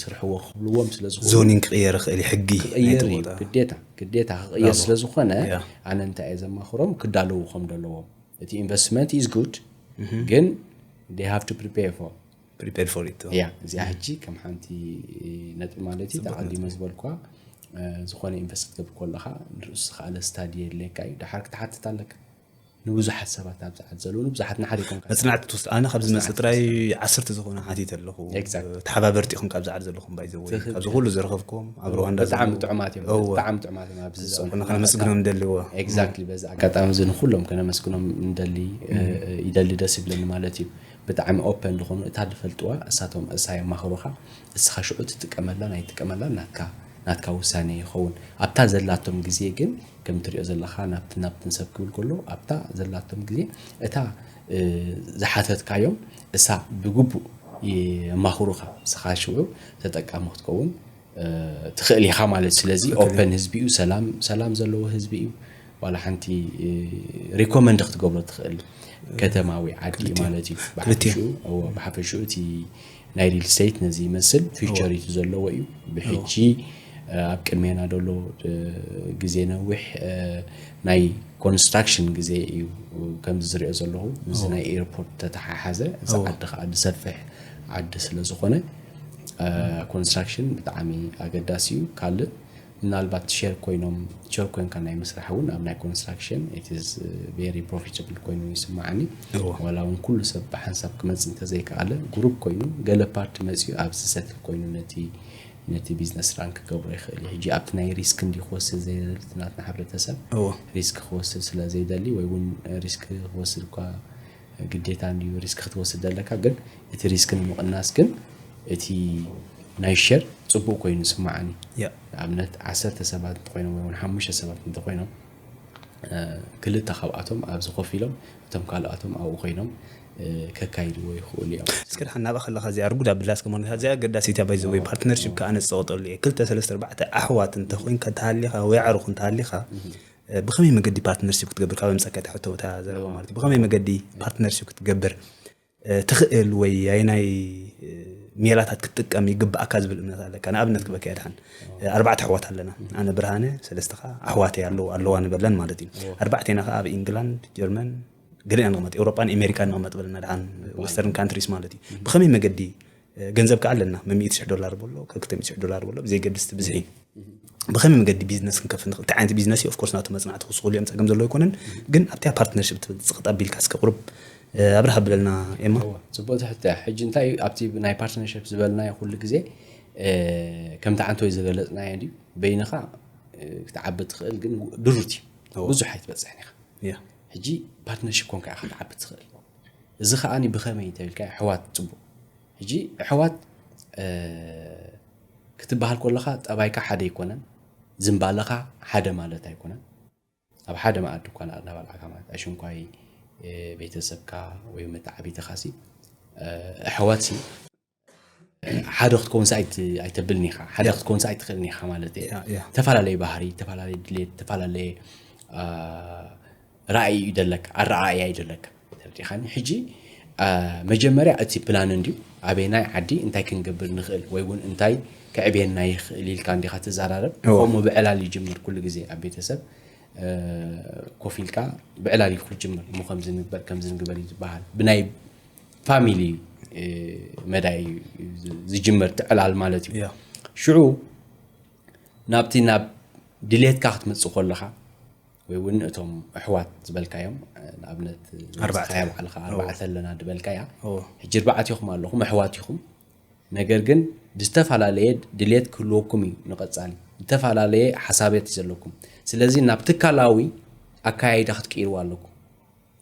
ስርሕዎ ክብልዎም ስለ ዝኾኑ ዞኒንግ ክቕየር ይኽእል እዩ፣ ሕጊ ክቕየር እዩ ግዴታ ግዴታ ክቕየር ስለ ዝኾነ ኣነ እንታይ እየ ዘማኽሮም ክዳለዉ ከም ዘለዎም። እቲ ኢንቨስትመንት is good ግን they have to prepare for prepare for it። ያ እዚኣ ሕጂ ከም ሓንቲ ነጥቢ ማለት እዩ። ተቐዲመ ዝበልኳ ዝኾነ ኢንቨስት ክትገብር ከለኻ ንርእሱ ዝኸኣለ ስታዲ የድልየካ እዩ። ደሓር ክትሓትት ኣለካ ንብዙሓት ሰባት ኣብዚ ዓዲ ዘለዉ ንብዙሓት ንሓደ ይኮንካ መፅናዕቲ ትወስድ። ኣነ ካብዚ መፅእ ጥራይ ዓሰርተ ዝኾነ ሓቲተ ኣለኹ። ተሓባበርቲ ኢኹም ካብዚ ዓዲ ዘለኹም ባይዘወይ ካብዚ ኩሉ ዝረኸብኩም ኣብ ሩዋንዳ ብጣዕሚ ጥዑማት እዮም። ብጣዕሚ ጥዑማት እዮም ኣብዚ ዝፀንሑ ከነመስግኖም እንደልዎ። ኤግዛክትሊ በዚ ኣጋጣሚ እዚ ንኩሎም ከነመስግኖም እንደሊ ይደሊ ደስ ይብለኒ ማለት እዩ። ብጣዕሚ ኦፐን ዝኾኑ እታ ዝፈልጥዋ እሳቶም እሳ የማኽሩኻ። እስኻ ሽዑ ትጥቀመላን ኣይትጥቀመላን ናትካ ናትካ ውሳኔ ይኸውን። ኣብታ ዘላቶም ግዜ ግን ከም ትሪኦ ዘለኻ ናብቲ ናብትን ሰብ ክብል ከሎ ኣብታ ዘላቶም ግዜ እታ ዝሓተትካዮም እሳ ብግቡእ የማኽሩኻ። እስኻ ሽዑ ተጠቃሚ ክትከውን ትኽእል ኢኻ ማለት። ስለዚ ኦፐን ህዝቢ እዩ፣ ሰላም ሰላም ዘለዎ ህዝቢ እዩ። ዋላ ሓንቲ ሪኮመንድ ክትገብሮ ትኽእል ከተማዊ ዓዲ ማለት እዩ። ብሓፈሽኡ እቲ ናይ ሪል ስቴት ነዚ ይመስል ፊውቸር እዩ ዘለዎ እዩ። ብሕጂ ኣብ ቅድሜና ዘሎ ግዜ ነዊሕ ናይ ኮንስትራክሽን ግዜ እዩ። ከምዚ ዝሪኦ ዘለኹ ምስ ናይ ኤርፖርት ተተሓሓዘ እዚ ዓዲ ከዓ ዝሰፍሕ ዓዲ ስለ ዝኾነ ኮንስትራክሽን ብጣዕሚ ኣገዳሲ እዩ። ካልእ ምናልባት ሸር ኮይኖም ሸር ኮይንካ ናይ ምስራሕ እውን ኣብ ናይ ኮንስትራክሽን it is very profitable ኮይኑ ይስማዓኒ። ዋላ እውን ኩሉ ሰብ ብሓንሳብ ክመፅእ እንተዘይከኣለ ግሩፕ ኮይኑ ገለ ፓርቲ መፅኡ ኣብዚ ሰትል ኮይኑ ነቲ ነቲ ቢዝነስ ራን ክገብሮ ይኽእል እዩ። ሕጂ ኣብቲ ናይ ሪስክ እንዲ ክወስድ ዘይደሊ ናትና ሕብረተሰብ ሪስክ ክወስድ ስለ ዘይደሊ ወይ እውን ሪስክ ክወስድ እኳ ግዴታ እንድዩ ሪስክ ክትወስድ ዘለካ ግን እቲ ሪስክ ንምቕናስ ግን እቲ ናይ ሸር ፅቡቅ ኮይኑ ይስማዓኒ። ንኣብነት ዓሰርተ ሰባት እንተኮይኖም ወይ ሓሙሽተ ሰባት እንተኮይኖም ክልተ ካብኣቶም ኣብዚ ኮፍ ኢሎም እቶም ካልኣቶም ኣብኡ ኮይኖም ከካይድዎ ይኽእሉ እዮም። እስከ ድሓን ናብኣ ከለኻ እዚኣ ርጉድ ኣብላ እስከ ሞኒታ እዚኣ ኣገዳሲት እያ ባይዘወይ ፓርትነርሽፕ ከዓ ነፀቀጠሉ እየ ክልተ ሰለስተ ኣርባዕተ ኣሕዋት እንተኮይንካ እንተሃሊኻ ወይ ኣዕሩኽ እንተሃሊኻ ብኸመይ መገዲ ፓርትነርሽፕ ክትገብር ካብ ምፀካ ተሕቶ እታ ዘረባ ማለት እዩ ብኸመይ መገዲ ፓርትነርሽፕ ክትገብር ትኽእል ወይ ኣየናይ ሜላታት ክትጥቀም ይግባኣካ ዝብል እምነት ኣለካ? ንኣብነት ክበካ እየ ድሓን ኣርባዕተ ኣሕዋት ኣለና። ኣነ ብርሃነ ሰለስተኻ ኣሕዋተይ ኣለዉ ኣለዋ ንበለን ማለት እዩ። ኣርባዕቴና ከዓ ኣብ ኢንግላንድ፣ ጀርመን ገሊና ንቕመጥ ኤውሮጳን ኤሜሪካን ንቕመጥ በለና ድሓን ወስተርን ካንትሪስ ማለት እዩ። ብኸመይ መገዲ ገንዘብ ከዓ ኣለና መሚእቲ ሽሕ ዶላር በሎ ከክልተ ሚእቲ ሽሕ ዶላር በሎ ብዘይገድስ እቲ ብዝሒ ብኸመይ መገዲ ቢዝነስ ክንከፍት ንኽእል እንታይ ዓይነት ቢዝነስ እዩ ኦፍኮርስ ናቱ መፅናዕቲ ክውስኹሉ እዮም ፀገም ዘለዎ ኣይኮነን። ግን ኣብቲያ ፓርትነርሽፕ ትብል ፅቕጥ ኣቢልካ እስከ ቁሩብ ኣብርሃ ብለልና ኤማ። ፅቡቅ ትሕተ ሕጂ እንታይ እዩ ኣብቲ ናይ ፓርትነርሽፕ ዝበልናዮ ኩሉ ግዜ ከምቲ ዓንተወይ ዝገለፅናዮ እንድዩ በይንኻ ክትዓቢ ትኽእል ግን ድሩት እዩ ብዙሕ ኣይትበፅሕን ኢኻ። ሕጂ ፓርትነርሽፕ ኮንካ ኢኻ ክትዓቢ ትኽእል። እዚ ከዓኒ ብኸመይ ተብልካ ኣሕዋት ፅቡቅ ሕጂ ኣሕዋት ክትበሃል ከለኻ ጠባይካ ሓደ ኣይኮነን ዝንባለኻ ሓደ ማለት ኣይኮነን። ኣብ ሓደ መኣዲ እኳ እናበላዕካ ማለት ኣሽንኳይ ቤተሰብካ ወይ መተዓቢትኻሲ ኣሕዋትሲ ሓደ ክትከውንሲ ኣይተብልን ኢኻ ሓደ ክትከውንሲ ኣይትኽእልን ኢኻ ማለት እየ። ተፈላለየ ባህሪ ተፈላለየ ድሌት ተፈላለየ ራእይ እዩ ደለካ ኣረኣእያ እዩ ደለካ ተረዲኻኒ። ሕጂ መጀመርያ እቲ ፕላን እንድዩ ኣበይናይ ዓዲ እንታይ ክንገብር ንኽእል ወይ እውን እንታይ ከዕብየና ይኽእል ኢልካ እንዲኻ ትዘራረብ። ከምኡ ብዕላል ይጅምር ኩሉ ግዜ ኣብ ቤተሰብ ኮፍ ኢልካ ብዕላል እዩ ክጅምር እሞ ከምዚ ንግበር ከምዚ ንግበር እዩ ዝበሃል ብናይ ፋሚሊ መዳይ ዝጅምር ትዕላል ማለት እዩ። ሽዑ ናብቲ ናብ ድሌትካ ክትመፅእ ከለኻ ወይ እውን እቶም ኣሕዋት ዝበልካዮም ንኣብነት ኣርባዕተ። ባዕልኻ ኣርባዕተ ኣለና ዝበልካያ ሕጂ ኣርባዕቲኹም ኣለኹም ኣሕዋት ኢኹም ነገር ግን ዝተፈላለየ ድሌት ክህልወኩም እዩ ንቐፃሊ ዝተፈላለየ ሓሳበት እዩ ዘለኩም ስለዚ ናብ ትካላዊ ኣካያይዳ ክትቅይርዋ ኣለኩም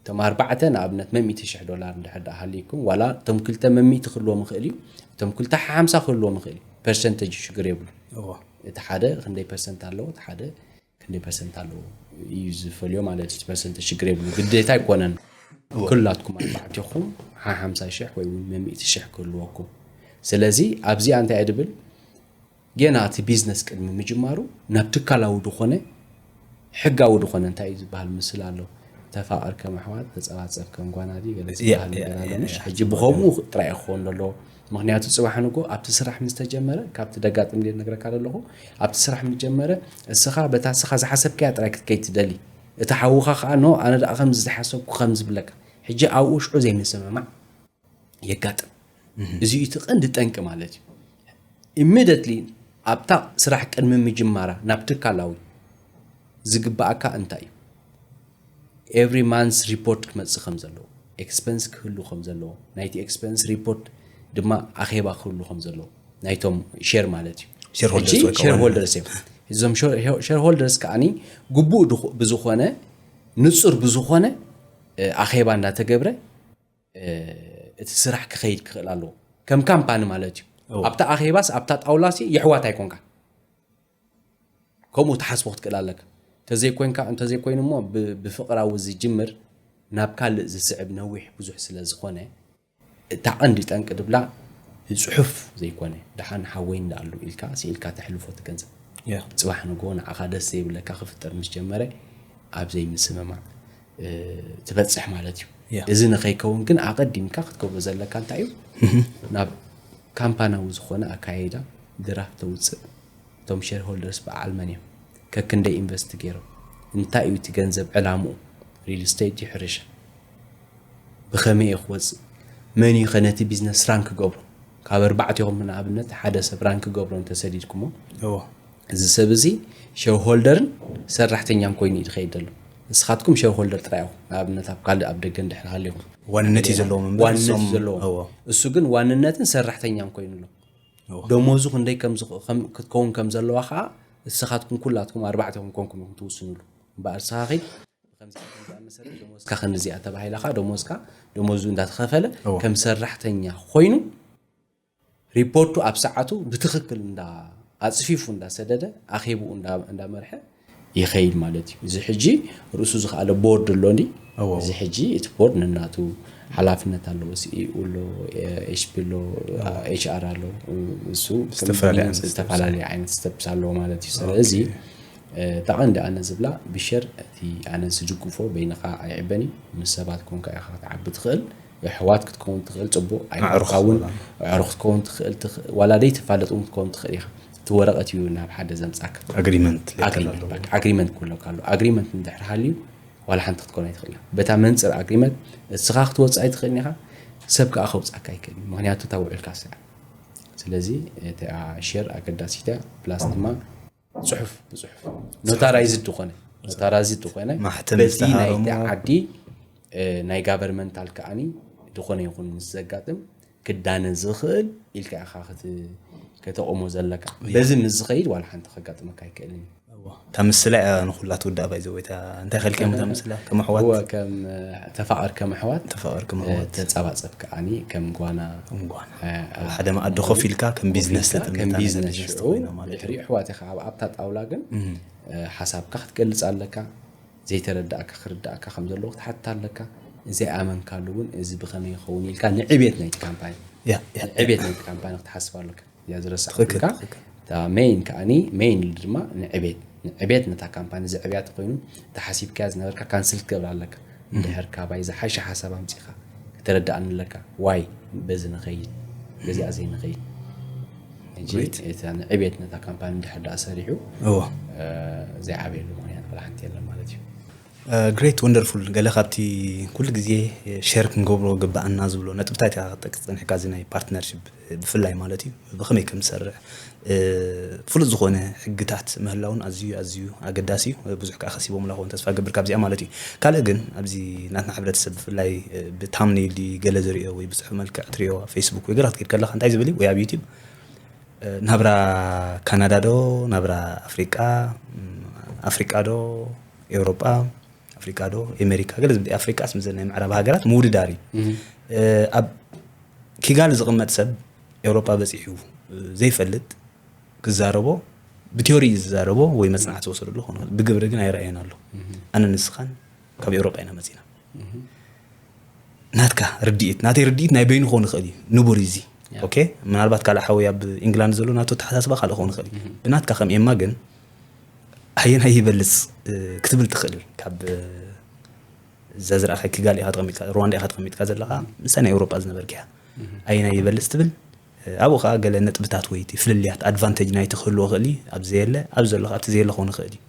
እቶም ኣርባዕተ ንኣብነት መሚእቲ ሽሕ ዶላር እንድሕር ደኣ ሃልይኩም ዋላ እቶም ክልተ መሚእቲ ክህልዎም ይኽእል እዩ እቶም ክልተ ሓምሳ ክህልዎም ይኽእል እዩ ፐርሰንተጅ ሽግር የብሉ እቲ ሓደ ክንደይ ፐርሰንት ኣለዎ እቲ ሓደ ክንደይ ፐርሰንት ኣለዎ እዩ ዝፈልዮ ማለት እዩ። ፐርሰንት ሽግር የብሉ፣ ግዴታ ኣይኮነን። ኩላትኩም ኣርባዕቲኹም ሓሓምሳ ሽሕ ወይ እውን መምእቲ ሽሕ ክህልወኩም። ስለዚ ኣብዚኣ እንታይ እየ ድብል? ገና እቲ ቢዝነስ ቅድሚ ምጅማሩ ናብ ትካላዊ ዝኾነ ሕጋዊ ዝኾነ እንታይ እዩ ዝበሃል ምስል ኣሎ። ተፋቐር ከም ኣሕዋት፣ ተጸባጸብ ከም ጓናዲ ገለ ዝበሃል ነገር ኣሎ። ምሽ ሕጂ ብኸምኡ ጥራይ ክኸውን ዘለዎ። ምክንያቱ ጽባሕ ንጎ ኣብቲ ስራሕ ምስ ተጀመረ፣ ካብቲ ደጋጥም ድየ ነግረካ ዘለኹ፣ ኣብቲ ስራሕ ምስ ጀመረ፣ እስኻ በታ እስኻ ዝሓሰብካያ ጥራይ ክትከይድ ትደሊ። እቲ ሓውኻ ከኣ፣ ኖ፣ ኣነ ደኣ ከምዚ ዝሓሰብኩ ከም ዝብለካ። ሕጂ ኣብኡ ሽዑ ዘይምስምማዕ የጋጥም። እዚ እቲ ቀንዲ ጠንቂ ማለት እዩ። ኢሚደትሊ ኣብታ ስራሕ ቅድሚ ምጅማራ ናብ ትካላዊ ዝግባኣካ እንታይ እዩ? ኤቭሪ ማንስ ሪፖርት ክመጽእ ከም ዘለዎ፣ ኤክስፐንስ ክህሉ ከም ዘለዎ፣ ናይቲ ኤክስፐንስ ሪፖርት ድማ ኣኼባ ክህሉ ከም ዘለዎ ናይቶም ሼር ማለት እዩ። ሼርሆልደርስ ሕጂ ወይ ከዓ ሼርሆልደርስ እዮም። እዞም ሼርሆልደርስ ከዓኒ ግቡእ ድኹ- ብዝኾነ ንጹር ብዝኾነ ኣኼባ እንዳተገብረ እቲ ስራሕ ክኸይድ ክኽእል ኣለዎ። ከም ካምፓኒ ማለት እዩ። ኣብታ ኣኼባስ ኣብታ ጣውላሲ የሕዋት ኣይኮንካ። ከምኡ ትሓስቦ ክትክእል ኣለካ። እንተዘይኮይንካ እንተዘይኮይኑ እሞ ብፍቕራዊ ዝጅምር ናብ ካልእ ዝስዕብ ነዊሕ ብዙሕ ስለ ዝኾነ፣ እታ ቀንዲ ጠንቂ ድብላ ብፅሑፍ ዘይኮነ፣ ደሓን ሓወይ እንዳኣሉ ኢልካ ስኢልካ ተሕልፎ ትገንዘብ። ጽባሕ ንጎ ንዓኻ ደስ ዘይብለካ ክፍጠር ምስ ጀመረ፣ ኣብ ዘይምስምማዕ ትበፅሕ ማለት እዩ። እዚ ንኸይከውን ግን ኣቐዲምካ ክትገብሮ ዘለካ እንታይ እዩ? ናብ ካምፓናዊ ዝኾነ ኣካይዳ ድራፍት ተውፅእ። እቶም ሼርሆልደርስ በዓል መን እዮም? ከክንደይ ኢንቨስት ገይሮም? እንታይ እዩ እቲ ገንዘብ ዕላምኡ? ሪል ስቴት ድዩ ሕርሻ? ብኸመይ እዩ ክወፅእ? መን እዩ ከ ነቲ ቢዝነስ ራን ክገብሮ? ካብ ኣርባዕቲኹም ንኣብነት ሓደ ሰብ ራን ክገብሮ እንተሰዲድኩሞ፣ እዚ ሰብ እዚ ሸርሆልደርን ሰራሕተኛን ኮይኑ እዩ ዝኸይድ ዘሎ። ንስኻትኩም ሸርሆልደር ጥራይ ኢኹም። ንኣብነት ኣብ ካልእ ኣብ ደገ እንድሕር ሃሊኹም ዋንነት እዩ ዘለዎም እምበር ዋንነት እዩ እሶም ዘለዎም። እዎ። እሱ ግን ዋንነትን ሰራሕተኛን ኮይኑ ኣሎ። እዎ። ደሞዙ ክንደይ ከም ዝኽ- ከም- ክትከውን ከም ዘለዋ ከዓ ንስኻትኩም ኩላትኩም ኣርባዕተኹም ኮንኩም ኢኹም ትውስኑሉ። እምበኣር ንስኻ ኸይድ ብኸምዚ ከምዚ ዝኣመሰለ ደሞዝካ ክንድዚኣ ተባሂላ ከዓ ደሞዝካ ደሞዙ እንዳተኸፈለ እዎ። ከም ሰራሕተኛ ኮይኑ ሪፖርቱ ኣብ ሰዓቱ ብትኽክል እንዳ ኣፅፊፉ እንዳሰደደ ኣኼብኡ እንዳ- እንዳመርሐ ይኸይድ ማለት እዩ። እዚ ሕጂ ርእሱ ዝኸኣለ ቦርድ ኣሎ እንዲ እዎ። እዚ ሕጂ እቲ ቦርድ ነናቱ ሓላፍነት ኣለዎ። ሲኢኡ ኣሎ፣ ኤች ፒ ኣሎ፣ ኤች ኣር ኣሎ። እሱ ከም ዝተፈላለየ ዓይነት ዝተፈላለዩ ዓይነት ስተፕስ ኣለዎ ማለት እዩ። ስለዚ እታ ቀንዲ ኣነ ዝብላ ብሸር እቲ ኣነ ዝድግፎ በይንኻ ኣይዕበን እዩ። ምስ ሰባት ኮንካ ኢኻ ክትዓቢ ትኽእል። ኣሕዋት ክትከውን ትኽእል፣ ጽቡቕ ኣዕሩኽ ኣይኮንካ እውን ኣዕሩኽ ክትከውን ትኽእል፣ ትኽ- ዋላ ደይ ትፋለጥ እውን ክትከውን ትኽእል ኢኻ። እቲ ወረቐት እዩ ናብ ሓደ ዘምጻካ። ኣግሪመንት ሌተር ኣግሪመንት ኣለዎ። በቃ፣ ኣግሪመንት ክብለካ ኣሎ። ኣግሪመንት እንድሕር ሃልዩ ዋላ ሓንቲ ክትከውን ኣይትኽእል ኢኻ። በታ መንጽር ኣግሪመንት እስኻ ክትወጽእ ኣይትኽእልን ኢኻ፣ ሰብ ከኣ ከውጽኣካ ኣይክእልን እዩ። ምኽንያቱ እታ ውዕልካ ስዕ ስለዚ እታ ሼር ኣገዳሲት እያ። ፕላስ ድማ ጽሑፍ ብጽሑፍ ኖታራይዝድ ዝኾነ ኖታራይዝድ ዝኾነ ማሕተም በቲ ዝተሃረሞ። ናይቲ ዓዲ ናይ ጋቨርመንታል ከዓኒ ዝኾነ ይኹን ምስ ዘጋጥም ክዳነ ዝኽእል ኢልካ ኢኻ ክት- ከተቑሞ ዘለካ። በዚ ምስ ዝኸይድ ዋላ ሓንቲ ከጋጥመካ ኣይክእልን እዩ። እታ ምስላ እያ ንኹላ ትውዳእ ባይዘ ወይታ እንታይ ከልክዮም እታ ምስላ ከም ኣሕዋት እወ ከም ተፋቐር ከም ኣሕዋት ተፋቐር ከም ኣሕዋት ተጻባጸብ ከዓኒ ከም ጓና እምጓና እ፣ ኣብ ሓደ መኣዲ ኮፍ ኢልካ ከም ቢዝነስ ኮፍ ኢልካ ከም ተጠምታ ቢዝነስ ቢዝነስ ሽዑ ተኾይና ማለት እዩ። ድሕሪ ኣሕዋት ኢኻ ኣብ ኣብታ ጣውላ ግን እ፣ ሓሳብካ ክትገልጽ ኣለካ። ዘይተረዳእካ ክርዳእካ ከም ዘለዎ ክትሓትት ኣለካ። ዘይኣመንካሉ እውን እዚ ብኸመይ ይኸውን ኢልካ ንዕቤት ናይቲ ካምፓኒ ያ፣ ያ፣ ያ። ንዕቤት ናይቲ ካምፓኒ ክትሓስብ ኣለካ። እዚኣ ዝረሳዕኩልካ ትኽክል፣ ትኽክል። እታ ሜይን ከዓኒ ሜይን ድማ ንዕቤት ንዕቤት ነታ ካምፓኒ ዘዕብያ ተኮይኑ ተሓሲብካያ ዝነበርካ ካንስል ክትገብር ኣለካ። እንድሕር ካባይ ዝሓሸ ሓሳብ ኣምፂኻ ከተረዳእኒ ኣለካ። ዋይ በዚ ንኸይድ በዚኣ ዘይንኸይድ ሕጂ Great. እታ ንዕቤት ነታ ካምፓኒ እንድሕር ደኣ ሰሪሑ እዎ። እ፣ ዘይዓብየሉ ምክንያት ዋላ ሓንቲ የለን ማለት እዩ። ግሬት ወንደርፉል። ገለ ካብቲ ኩሉ ግዜ ሸር ክንገብሮ ግባኣና ዝብሎ ነጥብታት ኢኻ ክትጠቅስ ጸኒሕካ፣ እዚ ናይ ፓርትነርሽፕ ብፍላይ ማለት እዩ ብኸመይ ከም ዝሰርሕ እ፣ ፍሉጥ ዝኾነ ሕግታት ምህላውን ኣዝዩ ኣዝዩ ኣገዳሲ እዩ። ብዙሕ ከዓ ከሲቦምላ ክኾን ተስፋ ገብር ካብዚኣ ማለት እዩ። ካልእ ግን ኣብዚ ናትና ሕብረተሰብ ብፍላይ እ፣ ብታምኔል ድዩ ገለ ዝርእዮ ወይ ብፅሑፍ መልክዕ ትርእዮ ኣብ ፌስቡክ ወይ ገለ ክትከይድ ከለካ እንታይ ዝብል እዩ ወይ ኣብ ዩቲብ እ፣ ናብራ ካናዳ ዶ ናብራ ኣፍሪቃ ም፣ ኣፍሪቃ ዶ ኤውሮጳ ኣፍሪቃ ዶ ኤሜሪካ ገለ ዝብል ኣፍሪቃ ስም ናይ ምዕራብ ሃገራት ምውድዳር እዩ። እ፣ ኣብ ኪጋሊ ዝቕመጥ ሰብ ኤውሮጳ በፂሑ እ፣ ዘይፈልጥ ክዛረቦ ብቲዮሪ እዩ ዝዛረቦ ወይ መፅናዕቲ ዝወሰደሉ ክኾን ይኽእል፣ ብግብሪ ግን ኣይረኣየን ኣሎ። ኣነ ንስኻን ካብ ኤውሮጳ ኢና መፂና። ናትካ ርድኢት፣ ናተይ ርድኢት ናይ በይኑ ክኾን ይኽእል እዩ፣ ንቡር እዩ እዚ። ኦኬ፣ ምናልባት ካልእ ሓወይ ኣብ ኢንግላንድ ዘሎ ናቱ ኣተሓሳስባ ካልእ ክኾን ይኽእል እዩ። ብናትካ ከም ኤማ ግን ኣየናይ ይበልፅ ክትብል ትኽእል? ካብ እዛ ዝረኣኻ ኪጋሊ ኢኻ ተቐሚጥካ፣ ሩዋንዳ ኢኻ ተቐሚጥካ ዘለኻ፣ ምስታ ናይ ኤውሮጳ ዝነበርካ እያ። ኣየናይ ይበልፅ ትብል? ኣብኡ ከዓ ገለ ነጥብታት ወይ እቲ ፍልልያት፣ ኣድቫንቴጅ ናይቲ ክህልዎ ይኽእል እዩ፣ ኣብዚ ዘየለ፣ ኣብዚ ዘሎ ከዓ ኣብቲ ዘየለ ክኸውን ይኽእል እዩ።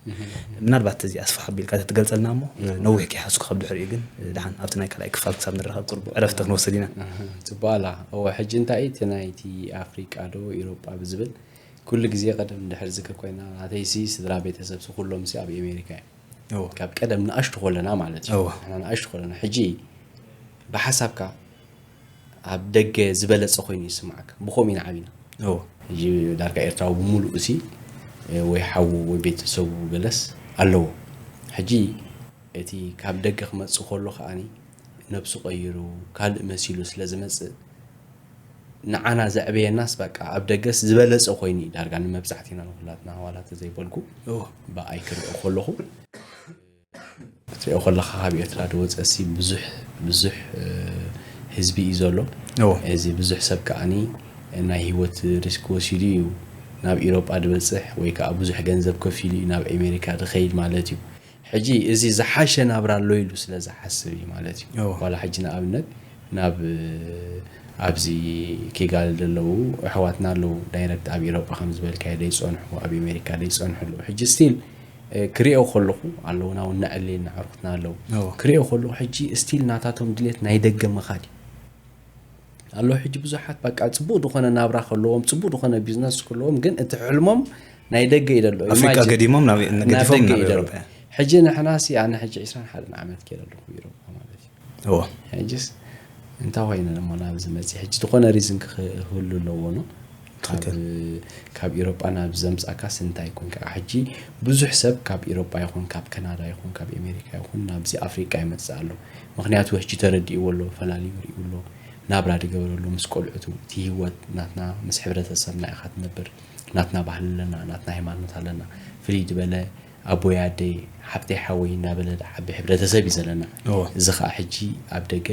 ምናልባት እዚ ኣስፋሕ ኣቢልካ ተትገልፀልና እሞ፣ ነዊሕ ከይሓዝኩ ካብ ድሕሪኡ ግን፣ ደሓን ኣብቲ ናይ ካልኣይ ክፋል ክሳብ ንራኸብ ቁሩብ ዕረፍቲ ክንወስድ ኢና። ጽቡቕ ኣላ። እወ፣ ሕጂ እንታይ እቲ ናይቲ ኣፍሪቃ ዶ ኤውሮጳ ብዝብል፣ ኩሉ ግዜ ቀደም ድሕር ዝክር ኮይና፣ ናተይሲ ስድራ ቤተሰብሲ ኩሎምሲ ኣብ ኣሜሪካ እዮም። እወ። ካብ ቀደም ንኣሽቱ ከለና ማለት እዩ። እወ። ንሕና ንኣሽቱ ከለና፣ ሕጂ ብሓሳብካ ኣብ ደገ ዝበለጸ ኮይኑ ይስምዓካ። ብኸምኡ ኢና ዓቢና። እወ። ሕጂ ዳርጋ ኤርትራዊ ብምሉኡ ሲ፣ ወይ ሓዉ ወይ ቤተሰቡ ገለስ ኣለዎ። ሕጂ እቲ ካብ ደገ ክመጽእ ከሎ ከኣኒ ነብሱ ቀይሩ ካልእ መሲሉ ስለ ዝመጽእ፣ ንዓና ዘዕበየናስ በቃ ኣብ ደገስ ዝበለጸ ኮይኑ እዩ ዳርጋ ንመብዛሕትና ንኹላትና ዋላ ተዘይበልኩ እወ። ብኣይ ክሪኦ ከለኹ ትሪኦ ከለኻ ካብ ኤርትራ ዝወፀ ሲ ብዙሕ ብዙሕ ህዝቢ እዩ ዘሎ። እዚ ብዙሕ ሰብ ከዓኒ ናይ ህይወት ሪስክ ወሲዱ እዩ ናብ ኢሮጳ ዝበፅሕ ወይ ከዓ ብዙሕ ገንዘብ ከፊሉ እዩ ናብ ኣሜሪካ ዝኸይድ ማለት እዩ። ሕጂ እዚ ዝሓሸ ናብራ ኣሎ ኢሉ ስለ ዝሓስብ እዩ ማለት እዩ። ዋላ ሕጂ ንኣብነት ናብ ኣብዚ ኪጋሊ ዘለዉ ኣሕዋትና ኣለዉ ዳይረክት ኣብ ኢሮጳ ከም ዝበልካዮ ዘይፀንሑ ኣብ ኣሜሪካ ዘይፀንሑ ኣለዉ። ሕጂ ስቲል ክሪኦ ከለኹ ኣለዉና እውን እናዕለየና ኣዕሩኽትና ኣለዉ። ክሪኦ ከለኹ ሕጂ ስቲል ናታቶም ድሌት ናይ ደገ ምኻድ እዩ ኣሎ። ሕጂ ብዙሓት በቃ ፅቡቅ ዝኾነ ናብራ ከለዎም ፅቡቅ ዝኾነ ቢዝነስ ከለዎም ግን እቲ ሕልሞም ናይ ደገ እዩ ዘሎ። ኣፍሪቃ ኢማጂን ገዲሞም ናብ ናብ ገዲፎም ደገ ናብ እዩ ዘሎ። ኤውሮጳ። ሕጂ ንሕና ሲ ኣነ ሕጂ ዕስራን ሓደን ዓመት ከይደ ኣለኹ ኤውሮጳ ማለት እዩ። እዎ። ሕጂስ እንታይ ኮይነ ደሞ ናብዚ መፅእ? ሕጂ ዝኾነ ሪዝን ክህሉ ኣለዎ ነው። ትኽክል። ካብ ኢሮጳ ናብ ዘምፃካስ እንታይ ይኮን ከዓ? ሕጂ ብዙሕ ሰብ ካብ ኢሮጳ ይኹን ካብ ካናዳ ይኹን ካብ ኣሜሪካ ይኹን ናብዚ ኣፍሪቃ ይመፅእ ኣሎ። ምክንያቱ ሕጂ ተረዲእዎ ኣሎ፣ ፈላልዩ ሪኡ ኣሎ፣ ናብራ ድገበረሉ ምስ ቆልዑቱ። እቲ ህይወት ናትና ምስ ሕብረተሰብና ኢኻ ትነብር። ናትና ባህሊ ኣለና፣ ናትና ሃይማኖት ኣለና። ፍልይ ዝበለ ኣቦይ ኣደይ ሓብተይ ሓወይ እናበለ ዝዓቢ ሕብረተሰብ እዩ ዘለና። እዎ። እዚ ከዓ ሕጂ ኣብ ደገ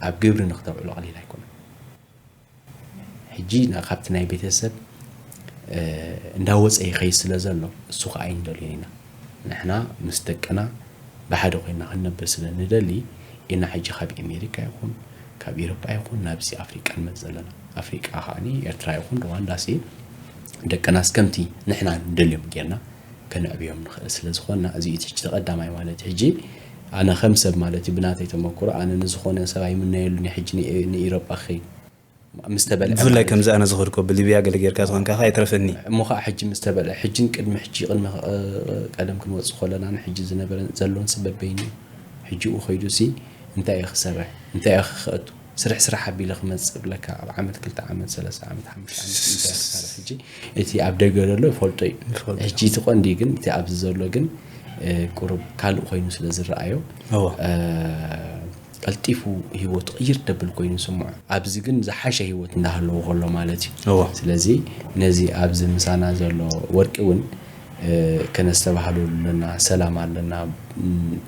ኣብ ግብሪ ንክተውዕሎ ቀሊል ኣይኮነን። ሕጂ ና-፣ ካብቲ ናይ ቤተሰብ እንዳወፀ ይኸይድ ስለ ዘሎ እሱ ከዓ ኣይንደልዮን ኢና። ንሕና ምስ ደቅና ብሓደ ኮይና ክንነብር ስለ ንደሊ ኢና ሕጂ ካብ ኣሜሪካ ይኹን ካብ ኤሮጳ ይኹን ናብዚ ኣፍሪቃ ንመፅእ ዘለና። ኣፍሪቃ ከዓኒ ኤርትራ ይኹን ሩዋንዳ ሲ ደቅናስ ከምቲ ንሕና ንደልዮም ጌርና ከነዕብዮም ንኽእል ስለ ዝኾንና እዚ እዩ እቲ ሕጂ ተቐዳማይ ማለት እዩ። ሕጂ ኣነ ከም ሰብ ማለት እዩ ብናተይ ተመክሮ ኣነ ንዝኾነ ሰብ ኣይምነየሉን እየ ሕጂ ን-፣ ንኤሮጳ ክኸይድ ምስ ተበልዐ ብፍላይ ማለት ከምዚ እዩ። ኣነ ዝኸድኮ ብሊብያ ገለ ጌርካ ዝኾንካ ከኣ ኣይትረፈኒ። እሞ ኸዓ ሕጂ ምስ ተበልዐ፣ ሕጅን ቅድሚ ሕጂ፣ ቅድሚ፣ እ፣ ቀደም ክንወጽእ ከለና ንሕጂ ዝነበረ ዘሎን ስበብ በይኑ እዩ። ሕጂኡ ኸይዱሲ እንታይ እዩ ክሰርሕ? እንታይ እዩ ክኸእቱ? ስርሕ ስራሕ ኣቢለ ክመጽእ ብለካ ኣብ ዓመት፣ ክልተ ዓመት፣ ሰለስተ ዓመት፣ ሓሙሽተ ዓመት እንታይ እዩ ክሰርሕ? ሕጂ እቲ ኣብ ደገ ዘሎ ይፈልጦ እዩ። ይፈልጦ። ሕጂ እቲ ቀንዲ ግን፣ እቲ ኣብዚ ዘሎ ግን፣ እ፣ ቁሩብ ካልእ ኮይኑ ስለ ዝረኣዮ፣ እወ። እ፣ ቀልጢፉ ህይወቱ ቅይር ደብል ኮይኑ ይስምዖ። ኣብዚ ግን ዝሓሸ ህይወት እንዳሃለዎ ከሎ ማለት እዩ። እወ። ስለዚ ነዚ ኣብዚ ምሳና ዘሎ ወርቂ እውን፣ እ፣ ከነስተባህለሉ ኣለና፣ ሰላም ኣለና፣ ም፣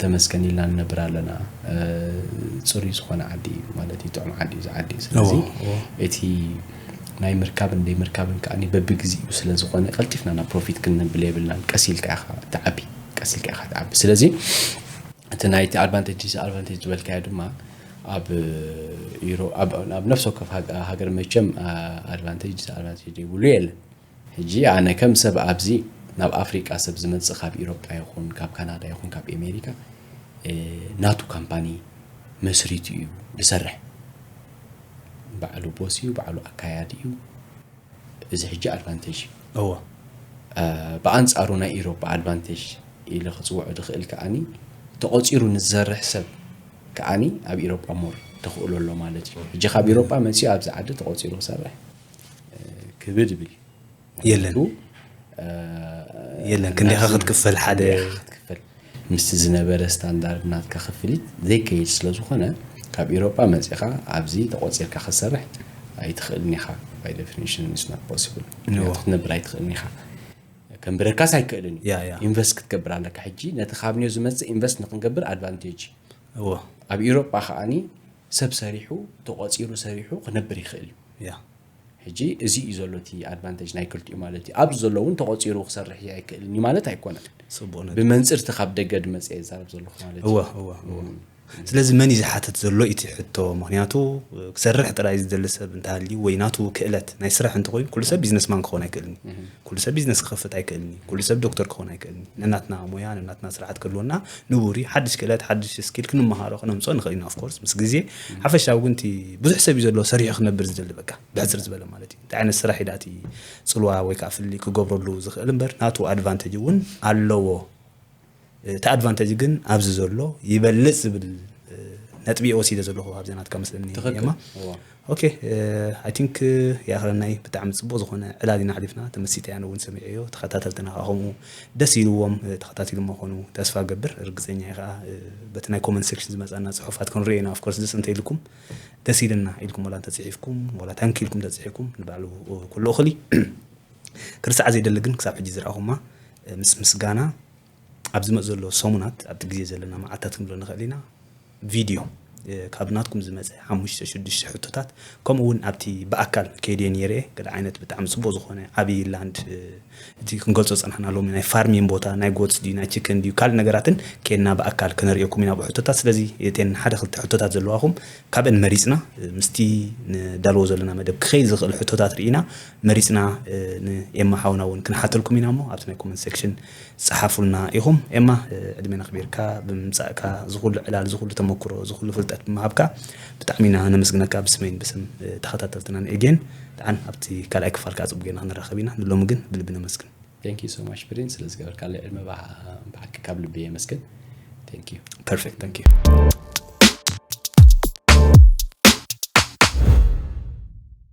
ተመስገን ኢልና ንነብር ኣለና። እ፣ ፅሩይ ዝኾነ ዓዲ እዩ ማለት እዩ፣ ጥዑም ዓዲ እዩ እዚ ዓዲ። ስለዚ እወ፣ እወ። እቲ ናይ ምርካብን ዘይምርካብን ከዓኒ በብግዚኡ ስለ ዝኾነ ቀልጢፍና ናብ ፕሮፊት ክንብል የብልናን። ቀስ ኢልካ ኢኻ ትዓቢ፣ ቀስ ኢልካ ኢኻ ትዓቢ። ስለዚ እቲ ናይቲ ኣድቫንቴጅ ዲስኣድቫንቴጅ ዝበልካዮ ድማ ኣብ ዩሮ-፣ ኣብ፣ ኣብ ነፍሲ ወከፍ ሃገ-፣ ሃገር መቸም፣ ኣ-፣ ኣድቫንቴጅ ዲስኣድቫንቴጅ ዘይብሉ የለን። ሕጂ ኣነ ከም ሰብ ኣብዚ ናብ ኣፍሪቃ ሰብ ዝመጽእ ካብ ኢሮጳ ይኹን ካብ ካናዳ ይኹን ካብ ኣሜሪካ፣ እ፣ ናቱ ካምፓኒ መስሪቱ እዩ ዝሰርሕ። ባዕሉ ቦስ እዩ፣ ባዕሉ ኣካያዲ እዩ። እዚ ሕጂ ኣድቫንቴጅ እዩ። እወ። እ፣ ብኣንጻሩ ናይ ኢሮጳ ኣድቫንቴጅ ኢለ ክጽውዖ ዝኽእል ከኣኒ ተቖጺሩ ንዝሰርሕ ሰብ ከኣኒ ኣብ ኢሮጳ ሞር ተኽእሎ ኣሎ ማለት እዩ። ሕጂ ካብ ኢሮጳ መጺኡ ኣብዚ ዓዲ ተቖጺሩ ክሰርሕ፣ እ፣ ክብድ ይብል እዩ። የለን። ምኽንያቱ፣ እ፣ የለን። ክንደይኻ ናብዚ ክትክፈል ሓደ ክንደይኻ ክትክፈል? ምስቲ ዝነበረ ስታንዳርድ ናትካ ክፍሊት ዘይከይድ ስለ ዝኾነ፣ ካብ ኢሮጳ መጺኻ ኣብዚ ተቖጺርካ ክትሰርሕ ኣይትኽእልን ኢኻ። By definition, it's not possible። እዎ። ምኽንያቱ ክትነብር ኣይትኽእልን ኢኻ። ከንብረካስ ኣይክእልን እዩ። ያ፣ ያ። ኢንቨስት ክትገብር ኣለካ። ሕጂ ነቲ ካብ ኒዮ ዝመፅእ ኢንቨስት ንክንገብር ኣድቫንቴጅ እዩ። እዎ ኣብ ኢሮጳ ከዓኒ ሰብ ሰሪሑ፣ ተቆፂሩ ሰሪሑ ክነብር ይኽእል እዩ። ያ ሕጂ እዚ እዩ ዘሎ እቲ ኣድቫንቴጅ ናይ ክልቲኡ ማለት እዩ። ኣብዚ ዘሎ እውን ተቆፂሩ ክሰርሕ እዩ ኣይክእልን እዩ ማለት ኣይኮነን። ጽቡቅ ነገር ብመንፅርቲ ካብ ደገ ድመፅእ እየ ዝዛረብ ዘለኹ ማለት እዩ። እወ እወ እወ ስለዚ መን እዩ ዝሓተት ዘሎ እቲ ሕቶ? ምክንያቱ ክሰርሕ ጥራይ ዝደሊ ሰብ እንተሃልዩ ወይ ናቱ ክእለት ናይ ስራሕ እንተኮይኑ ኩሉ ሰብ ቢዝነስማን ክኾን ኣይክእልን እዩ። ኩሉ ሰብ ቢዝነስ ክኸፍት ኣይክእልን እዩ። ኩሉ ሰብ ዶክተር ክኾን ኣይክእልን እዩ። ነናትና ሞያ ነናትና ስርዓት ክህልወና ንቡር እዩ። ሓድሽ ክእለት ሓድሽ ስኪል ክንመሃሮ ክነምፅኦ ንኽእል ኢና። ኦፍኮርስ ምስ ግዜ ሓፈሻዊ ግን እቲ ብዙሕ ሰብ እዩ ዘሎ ሰሪሑ ክነብር ዝደሊ በቃ ብሕፅር ዝበለ ማለት እዩ። እንታይ ዓይነት ስራሕ እዩ ደኣ እቲ ፅልዋ ወይ ከዓ ፍልይ ክገብረሉ ዝኽእል እምበር ናቱ ኣድቫንቴጅ እውን ኣለዎ። እቲ ኣድቫንቴጅ ግን ኣብዚ ዘሎ ይበልፅ ዝብል ነጥቢ እየ ወሲደ ዘለኹ ኣብዚ ናትካ መስለኒ ትኽክል። የማ እዋ። ኦኬ። ኣይ ቲንክ ያኽረናይ ብጣዕሚ ፅቡቅ ዝኾነ ዕላል ኢና ሓሊፍና። ተመሲጠ እያ እውን ሰሚዐዮ ተኸታተልትና ከዓ ከምኡ ደስ ኢልዎም ተኸታቲሉ ምኾኑ ተስፋ ገብር ርግፀኛ እየ ከዓ በቲ ናይ ኮመንት ሴክሽን ዝመፀና ፅሑፋት ክንሪኦ ኢና። ኦፍኮርስ ደስ እንተ ኢልኩም ደስ ኢልና ኢልኩም ወላ እንተፅሒፍኩም ወላ ታንኪ ኢልኩም ተፅሒፍኩም ንባዕሉ ኩሉ እኽሊ ክርስዓ ዘይደሊ ግን ክሳብ ሕጂ ዝረኣኹማ ምስ ምስጋና ኣብ ዝመፅ ዘሎ ሰሙናት ኣብቲ ግዜ ዘለና መዓልታት ክንብሎ ንኽእል ኢና ቪድዮ ካብ ናትኩም ዝመፀ ሓሙሽተ ሽዱሽተ ሕቶታት ከምኡ እውን ኣብቲ ብኣካል ከይደ ነይረ ገለ ዓይነት ብጣዕሚ ፅቡቅ ዝኾነ ዓብዪ ላንድ እቲ ክንገልፆ ፀናሕና ሎሚ ናይ ፋርሚን ቦታ ናይ ጎትስ ድዩ ናይ ችክን ድዩ ካልእ ነገራትን ከድና ብኣካል ከነርእየኩም ኢና ብሕቶታት። ስለዚ እተን ሓደ ክልተ ሕቶታት ዘለዋኹም ካብአን መሪፅና ምስቲ ንዳልዎ ዘለና መደብ ክኸይድ ዝኽእል ሕቶታት ርኢና መሪፅና ንኤማ ሓውና እውን ክንሓተልኩም ኢና እሞ ኣብቲ ናይ ኮመንት ሴክሽን ፀሓፉልና ኢኹም። ኤማ ዕድሜና ክቢርካ ብምምፃእካ ዝኹሉ ዕላል ዝኹሉ ተመክሮ ዝኹሉ ፍልጠት ብምሃብካ ብጣዕሚ ኢና ነመስግነካ ብስመይን ብስም ተኸታተልትና ንኤጌን ደዓን ኣብቲ ካልኣይ ክፋል ከዓ ፅቡቅ ጌርና ክንራኸብ ኢና። ንሎሚ ግን ብልቢ ነመስግን። Thank you so much ብሬን ስለ ዝገበርካለይ ዕድመ ብሓቂ ካብ ልቢ የመስግን። Thank you። Perfect thank you።